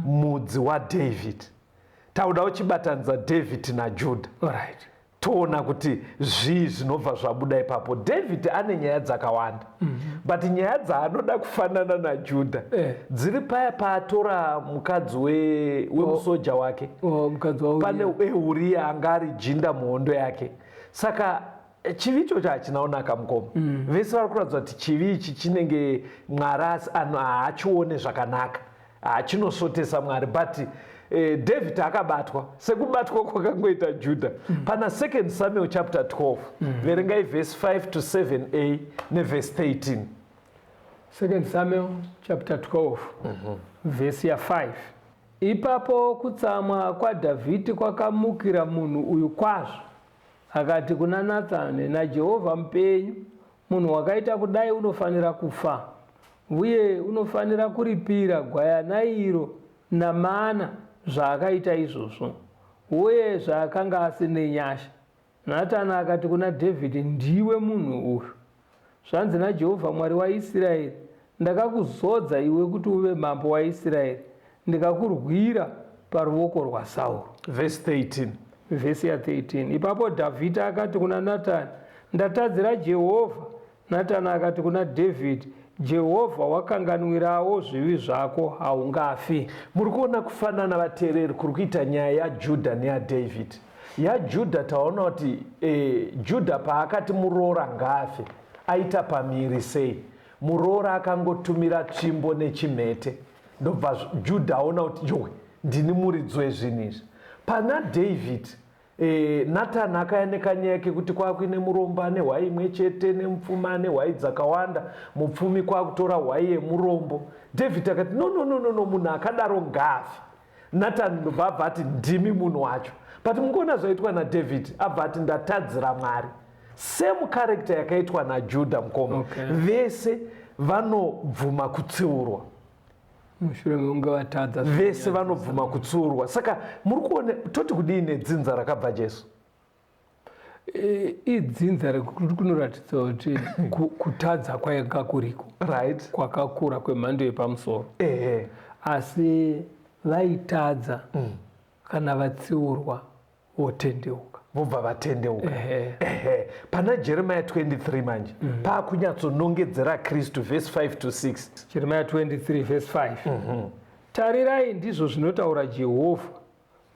mudzi waDavid. Tauda uchibatanidza David naJudha, toona kuti zvii zvinobva zvabuda ipapo. David ane nyaya dzakawanda, but nyaya dzaanoda kufanana naJudha dziri paya paatora mukadzi wemusoja wake. Oh, mukadzi waUria. Pane eUriya anga ari jinda muhondo yake. Saka chivi ichocho hachina kunaka, mukoma. Vese vari kuratidza kuti chivi ichi chinenge Mwari haachione zvakanaka, hachinosvotesa Mwari. But David akabatwa sekubatwa kwakangoita Judha. Pana 2 Samuel chapter 12, verengai verse 5 to 7a neverse 13. 2 Samuel chapter 12, vhesi ya5. Ipapo kutsamwa kwaDhavhidhi kwakamukira munhu uyu kwazvo, akati kuna Nathani, "NaJehovha mupenyu, munhu wakaita kudai unofanira kufa, uye unofanira kuripira gwayana iro namana zvaakaita izvozvo, uye zvaakanga asine nyasha." Natani akati kuna Dhavhidhi, "Ndiwe munhu uyu. Zvanzi naJehovha Mwari waIsraeri, ndakakuzodza iwe kuti uve mambo waIsraeri, ndikakurwira paruoko rwaSauro." Verse 13. Vhesi ya13. Ipapo Dhavhidhi akati kuna Natani, "Ndatadzira Jehovha." Natani akati kuna Dhavhidhi, "Jehovha wakanganwirawo zvivi zvako, haungafi." Muri kuona kufanana, vateereri, kuri kuita nyaya yaJudha neyaDavid. YaJudha taona kuti Judha paakati muroora ngaafe, aita pamiri sei? Muroora akangotumira tsvimbo nechimhete, ndobva Judha aona kuti, "Yowe, ndini muridzi wezvinhu izvi." Pana David, Nathan akaya nekanyaya kekuti kwakuine murombo ane hwai imwe chete nemupfumi ane hwai dzakawanda. Mupfumi kwakutora hwai yemurombo. David akati, "No, no, no, no, no, munhu akadaro ngaafe." Nathan ndobva abva ati, "Ndimi munhu wacho." But mukuona zvaitwa naDavid, abva ati, "Ndatadzira Mwari." Same character yakaitwa naJudha, mukoma. Vese vanobvuma kutsiurwa. Mushure mekunge vatadza. Vese vanobvuma kutsiurwa. Saka muri kuona, toti kudii nedzinza rakabva Jesu? Idzinza rekuti kunoratidza kuti kutadza kwainga kuriko kwakakura kwemhando yepamusoro, asi vaitadza, kana vatsiurwa votendeuka. Vobva vatendeuka. Ehe. Pana Jeremiah 23 manje, paakunyatsonongedzera Kristu, verse 5 to 6. Jeremiah 23 verse 5. Tarirai, ndizvo zvinotaura Jehovha,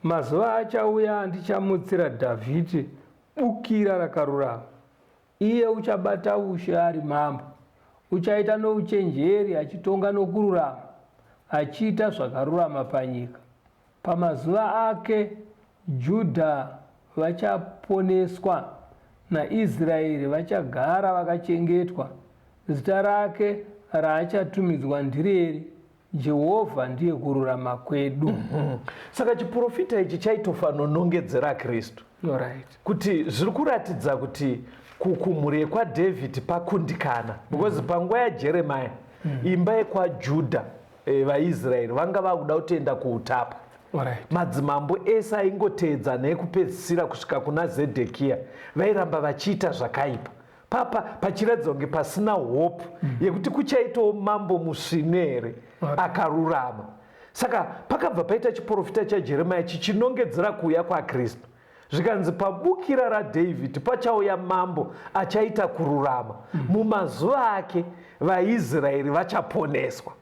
mazuva achauya andichamutsira Dhavhidhi bukira rakarurama. Iye uchabata ushe ari mambo, uchaita nouchenjeri, achitonga nokururama, achiita zvakarurama panyika. Pamazuva ake Judha vachaponeswa, naIsraeri vachagara vakachengetwa. Zita rake raachatumidzwa ndireri, Jehovha ndiye kururama kwedu. Saka chiprofita ichi chaitofanonongedzera Kristu, kuti zviri kuratidza kuti kumhuri yekwaDhavhidhi pakundikana, because panguva yaJeremia imba yekwaJudha, vaIsraeri vanga vakuda kutoenda kuutapwa. Madzimambo ese aingoteedzana ekupedzisira kusvika kuna Zedhekiya vairamba vachiita zvakaipa. Papa pachiratidza kunge pasina hope yekuti kuchaitawo mambo musvine here akarurama. Saka pakabva paita chiprofita chaJeremiah chichinongedzera kuuya kwaKristu. Zvikanzi pabukira raDavid pachauya mambo achaita kururama. Mumazuva ake vaIsraeri vachaponeswa.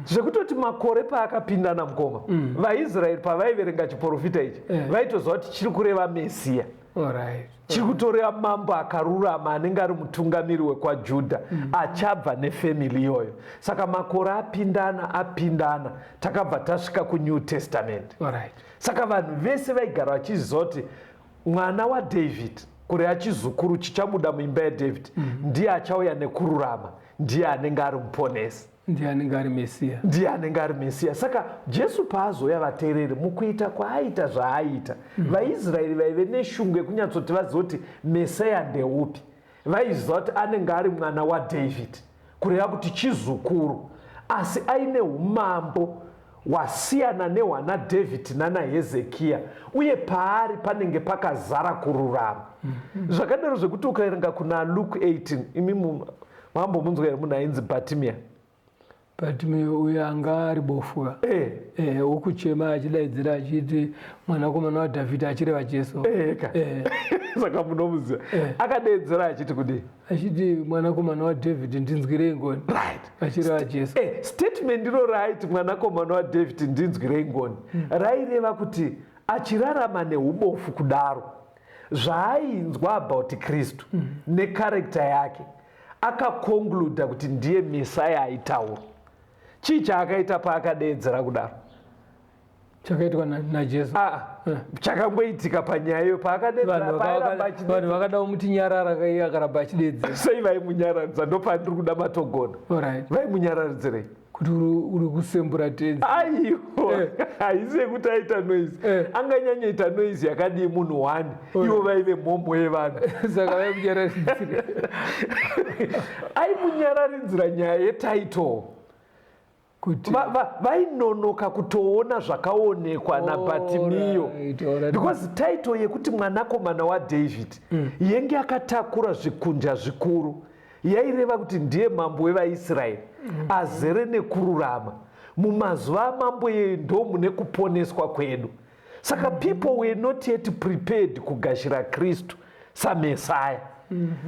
Zvekutoti makore paakapindana mukoma, vaIsraeri pavaiverenga chiprofita ichi, vaitoziva kuti chiri kureva Mesiya. Chiri kutoreva mambo akarurama anenge ari mutungamiri wekwaJudha achabva nefamily iyoyo. Saka makore apindana apindana, takabva tasvika kuNew Testament. Saka vanhu vese vaigara vachiziva kuti mwana waDavid, kureva chizukuru chichabuda muimba yaDavid, ndiye achauya nekururama, ndiye anenge ari muponesi, ndiye anenge ari Mesiya. Ndiye anenge ari Mesiya. Saka Jesu paazouya, vateereri, mukuita kwaaita zvaaita, vaIsraeri vaive neshungu yekunyatsoti vazive kuti Mesiya ndeupi. Vaiziva kuti anenge ari mwana waDavid, kureva kuti chizukuru, asi aine umambo hwasiyana nehwana David nanaHezekiya, uye paari panenge pakazara kururama. Zvakadaro zvekuti ukaerenga kuna Luke 18, imi mambomunzwa here munhu ainzi Bartimia? Bartimeo uyo anga ari bofu ka? Eh. Wokuchema achidaidzira achiti, "Mwanakomana waDhavhidhi," achireva Jesu. Eka. Saka munomuziva. Akadaidzira achiti kudii? Achiti, "Mwanakomana waDhavhidhi, ndinzwirei ngoni," achireva Jesu. Statement iro raiti, "Mwanakomana waDhavhidhi, ndinzwirei ngoni," raireva kuti achirarama neubofu kudaro, zvaainzwa about Kristu necharacter yake, akaconcluda kuti ndiye Mesaya aitaura. Chii chaakaita paakadeedzera kudaro? Chakaitwa naJesu? Ah, chakangoitika panyaya iyo paakadeedzera, paaramba achideedzera. Vanhu vakada kumuti nyarara, iye akaramba achideedzera. Sei vaimunyaradza? Ndopandiri kuda matogona. Vaimunyararidzirei? Kuti uri kusembura tenzi. Aiwa, haisi yekuti aita noise. Anganyanyoita noise yakadii munhu one, ivo vaive mhomho yevanhu? Saka vaimunyararidzira? Aimunyararidzira nyaya yetitle. Kuti Vainonoka kutoona zvakaonekwa naBhatimiyo, because title yekuti mwanakomana waDavid yenge akatakura zvikunja zvikuru. Yaireva kuti ndiye mambo wevaIsraeri azere nekururama. Mumazuva amambo iyeyo ndo mune kuponeswa kwedu. Saka people were not yet prepared kugashira Kristu saMesaya.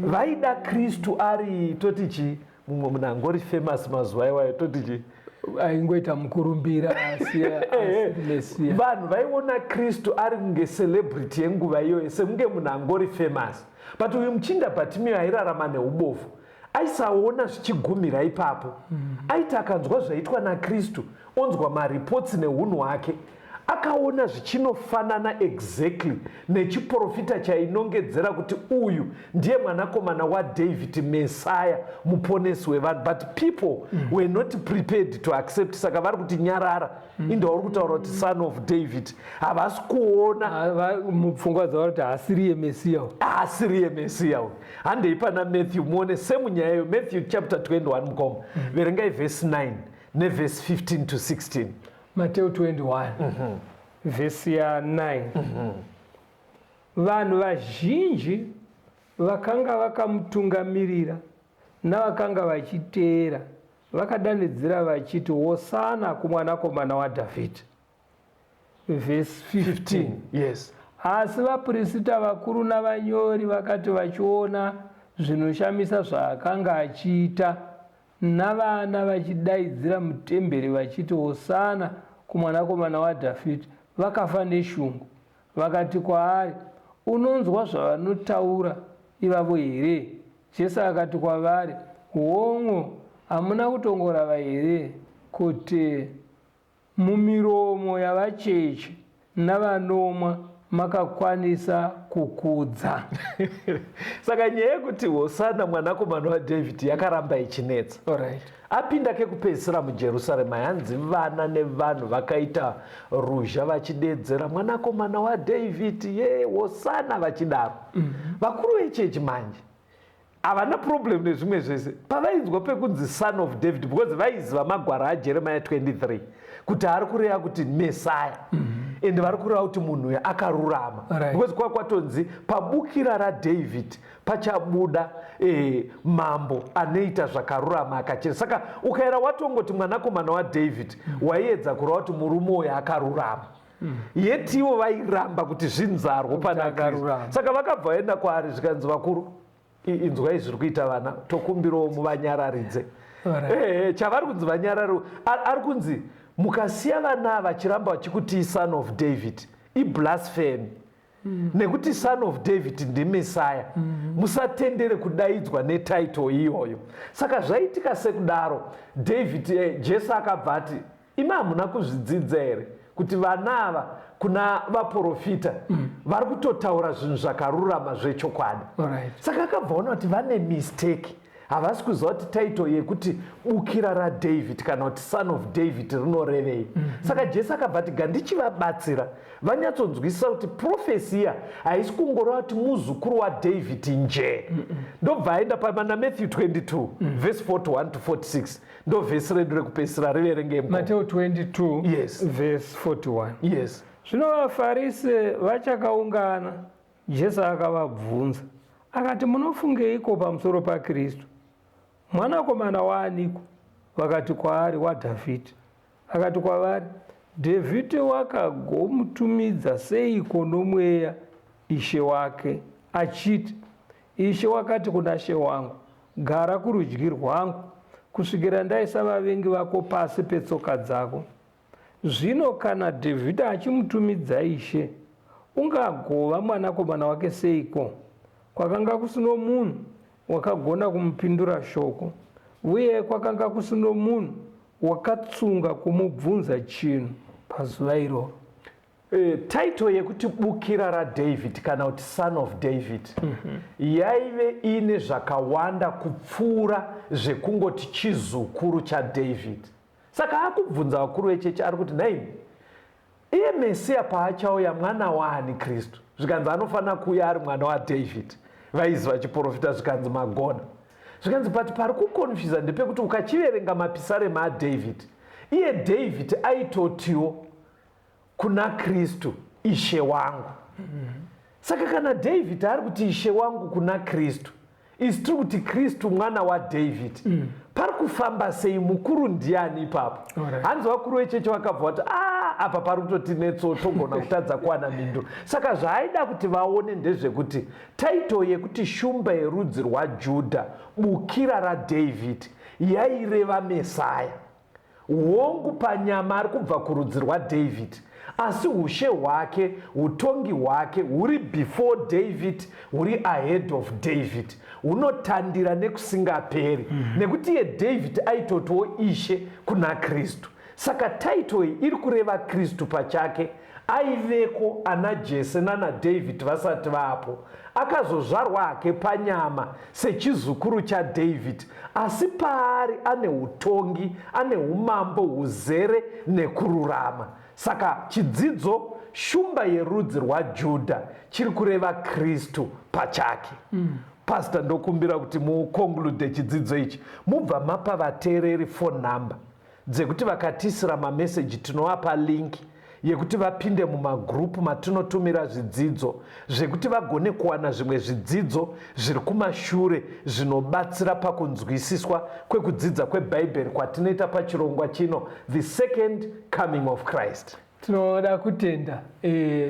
Vaida Kristu ari, toti chii, mumwe munhu angori famous mazuva iwayo, toti chii? Aingoita mukurumbira asi asiri Mesiya. Vanhu vaiona Kristu ari kunge celebrity yenguva iyoyo, sekunge munhu angori famous. But uyu muchinda Bhatimiyo airarama neubofu aisaona zvichigumira ipapo. Aiti akanzwa zvaitwa naKristu, onzwa mareports neunhu hwake, akaona zvichinofanana exactly nechiprofita chainongedzera kuti uyu ndiye mwanakomana waDavid, Mesaya, muponesi wevanhu. But people were not prepared to accept. Saka vari kuti, "Nyarara, inda uri kutaura kuti son of David." Havasi kuona. Mupfungwa dzavo kuti haasiriye Mesiya. Haasiriye Mesiya uyu. Handei pana Matthew muone semunyaya iyo. Matthew chapter 21, mukoma, verengai vhesi 9 nevhesi 15 to 16. Mateo 21, vhesi ya9. Vanhu vazhinji vakanga vakamutungamirira navakanga vachiteera vakadanidzira vachiti, "Hosana kumwanakomana waDhavhidhi." Vhesi 15. Yes. Asi vaprista vakuru navanyori vakati vachiona zvinoshamisa zvaakanga achiita, navana vachidaidzira mutemberi vachiti, "Hosana kumwanakomana waDhavhidhi," vakafa neshungu. Vakati kwaari, "Unonzwa zvavanotaura ivavo here?" Jesu akati kwavari, "Hongu, hamuna kutongorava here kuti, 'Mumiromo yavacheche navanomwa makakwanisa kukudza'?" Saka nyaya yekuti "Hosana mwanakomana waDavid" yakaramba ichinetsa. Apinda kekupedzisira muJerusarema, yanzi vana nevanhu vakaita ruzha vachidedzera, "Mwanakomana waDavid, ye hosana," vachidaro. Vakuru vechechi manje havana problem nezvimwe zvese. Pavainzwa pekunzi son of David, because vaiziva magwara aJeremiah 23 kuti ari kureva kuti Mesaya. Ende vari kureva kuti munhu uyu akarurama. Because kwa kwatonzi pabukira raDavid pachabuda mambo anoita zvakarurama akachena. Saka ukaera watongoti mwanakomana waDavid, waiedza kureva kuti murume uyu akarurama. Yet ivo vairamba kuti zvinzarwo pana Kristu. Akarurama. Saka vakabva vaenda kwaari, zvikanzi, "Vakuru, inzwai zviri kuita vana, tokumbirawo muvanyararidze." Chavari kunzi vanyarari, ari kunzi mukasiya vana vachiramba vachikuti Son of David, iblasphemy, nekuti Son of David ndimesaya. Musatendere kudaidzwa netitle iyoyo. Saka zvaitika sekudaro, David, Jesu akabva ati, "Imi hamuna kuzvidzidza here kuti vana ava kuna vaprofita vari kutotaura zvinhu zvakarurama zvechokwadi?" Saka akabva ona kuti vane mistake, havasi kuziva kuti title yekuti bukira raDavid kana kuti Son of David rinorevei. Saka Jesu akabva ati, "Gandichivabatsira vanyatsonzwisisa kuti prophecy iya haisi kungoreva kuti muzukuru waDavid nje." Ndobva aenda pamana Matthew 22 verse 41 to 46. Ndo vhesi redu rekupedzisira, riverenge. Mateo 22, verse 41. Zvino vaFarise vachakaungana, Jesu akavabvunza akati, "Munofungeiko pamusoro paKristu? Mwanakomana waaniko?" Vakati kwaari, "WaDhavhidhi." Akati kwavari, "Dhavhidhi wakagomutumidza seiko nomweya Ishe wake, achiti, 'Ishe wakati kuna She wangu, gara kurudyi rwangu kusvikira ndaisa vavengi vako pasi petsoka dzako'? Zvino kana Dhavhidhi achimutumidza Ishe, ungagova mwanakomana wake seiko?" Kwakanga kusino munhu wakagona kumupindura shoko, uye kwakanga kusino munhu wakatsunga kumubvunza chinhu pazuva iroro. Title yekuti bukira raDavid kana kuti Son of David yaive ine zvakawanda kupfuura zvekungoti chizukuru chaDavid. Saka akubvunza vakuru vechechi, ari kuti, "Nhaimi, iye Mesiya paachauya, mwana waani Kristu?" Zvikanzi, "Anofanira kuuya ari mwana waDavid." Vaiziva chiprofita. Zvikanzi, "Magona." Zvikanzi, "But pari kuconfusa ndepekuti ukachiverenga mapisarema aDavid, iye David aitotiwo kuna Kristu Ishe wangu. Saka kana David ari kuti Ishe wangu kuna Kristu, isi tiri kuti Kristu mwana waDavid, pari kufamba sei? Mukuru ndiani ipapo?" Hanzi vakuru vechechi vakabva vati, "A, apa pari kutotinetso, togona kutadza kuwana mhinduro." Saka zvaaida kuti vaone ndezvekuti title yekuti Shumba yerudzi rwaJudha, bukira raDavid, yaireva Mesaya. Hongu, panyama ari kubva kurudzi rwaDavid, asi ushe hwake, utongi hwake huri before David, huri ahead of David, hunotandira nekusingaperi, nekuti iye David aitotiwo Ishe kuna Kristu. Saka title iyi iri kureva Kristu pachake, aiveko ana Jese nana David vasati vapo. Akazozvarwa hake panyama sechizukuru chaDavid, asi paari ane utongi, ane umambo huzere nekururama. Saka chidzidzo, Shumba yerudzi rwaJudha chiri kureva Kristu pachake. Pastor, ndokumbira kuti muconclude chidzidzo ichi, mubva mapa vateereri phone number dzekuti vakatisira mameseji, tinovapa link yekuti vapinde mumagrupu matinotumira zvidzidzo, zvekuti vagone kuwana zvimwe zvidzidzo zviri kumashure zvinobatsira pakunzwisiswa kwekudzidza kwebhaibheri kwatinoita pachirongwa chino, The Second Coming of Christ. Tinoda kutenda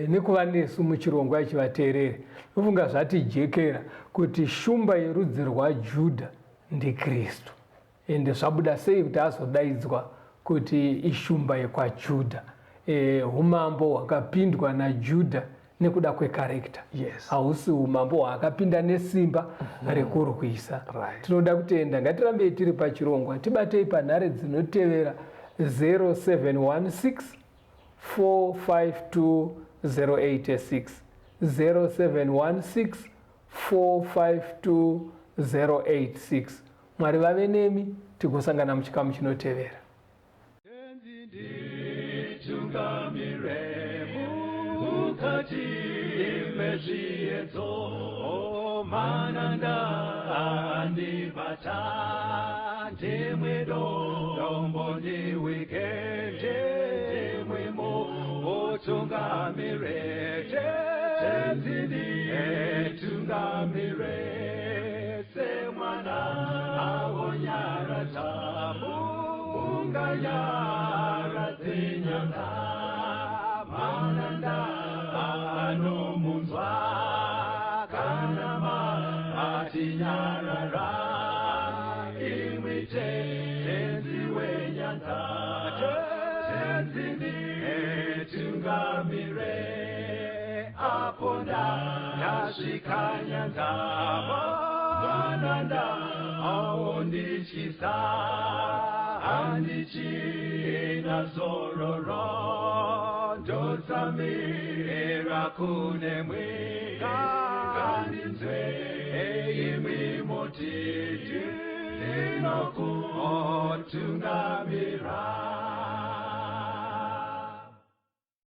nekuva nesu muchirongwa ichi. Vateereri, nofunga zvatijekera kuti Shumba yerudzi rwaJudha ndiKristu, ende zvabuda sei kuti azodaidzwa kuti ishumba yekwaJudha. Umambo hwakapindwa naJudha nekuda kwecharacter hausi umambo hwaakapinda nesimba rekurwisa. Tinoda kutenda. Ngatirambei tiri pachirongwa. Tibatei panhare dzinotevera: 0716 452 086, 0716 452 086. Mwari vave nemi, tigosangana muchikamu chinotevera. Tungamire mukati mezviedzo, mananda andibata, ndimwe dombo ndiwike, ndimwemo utunga. Tungamire, Tenzi nditungamire, semwana awonyaradza, unganyaradze nyanza, mananda anomunzwa, kana matinyarara, imwi Tenzi wenyanza, Tenzi nditungamire, apo ndasvika nyanza, mananda aondityisa, handichina zororo, ndotsamira kunemwi, ngandinzwe imwi moti, ndinokuonai.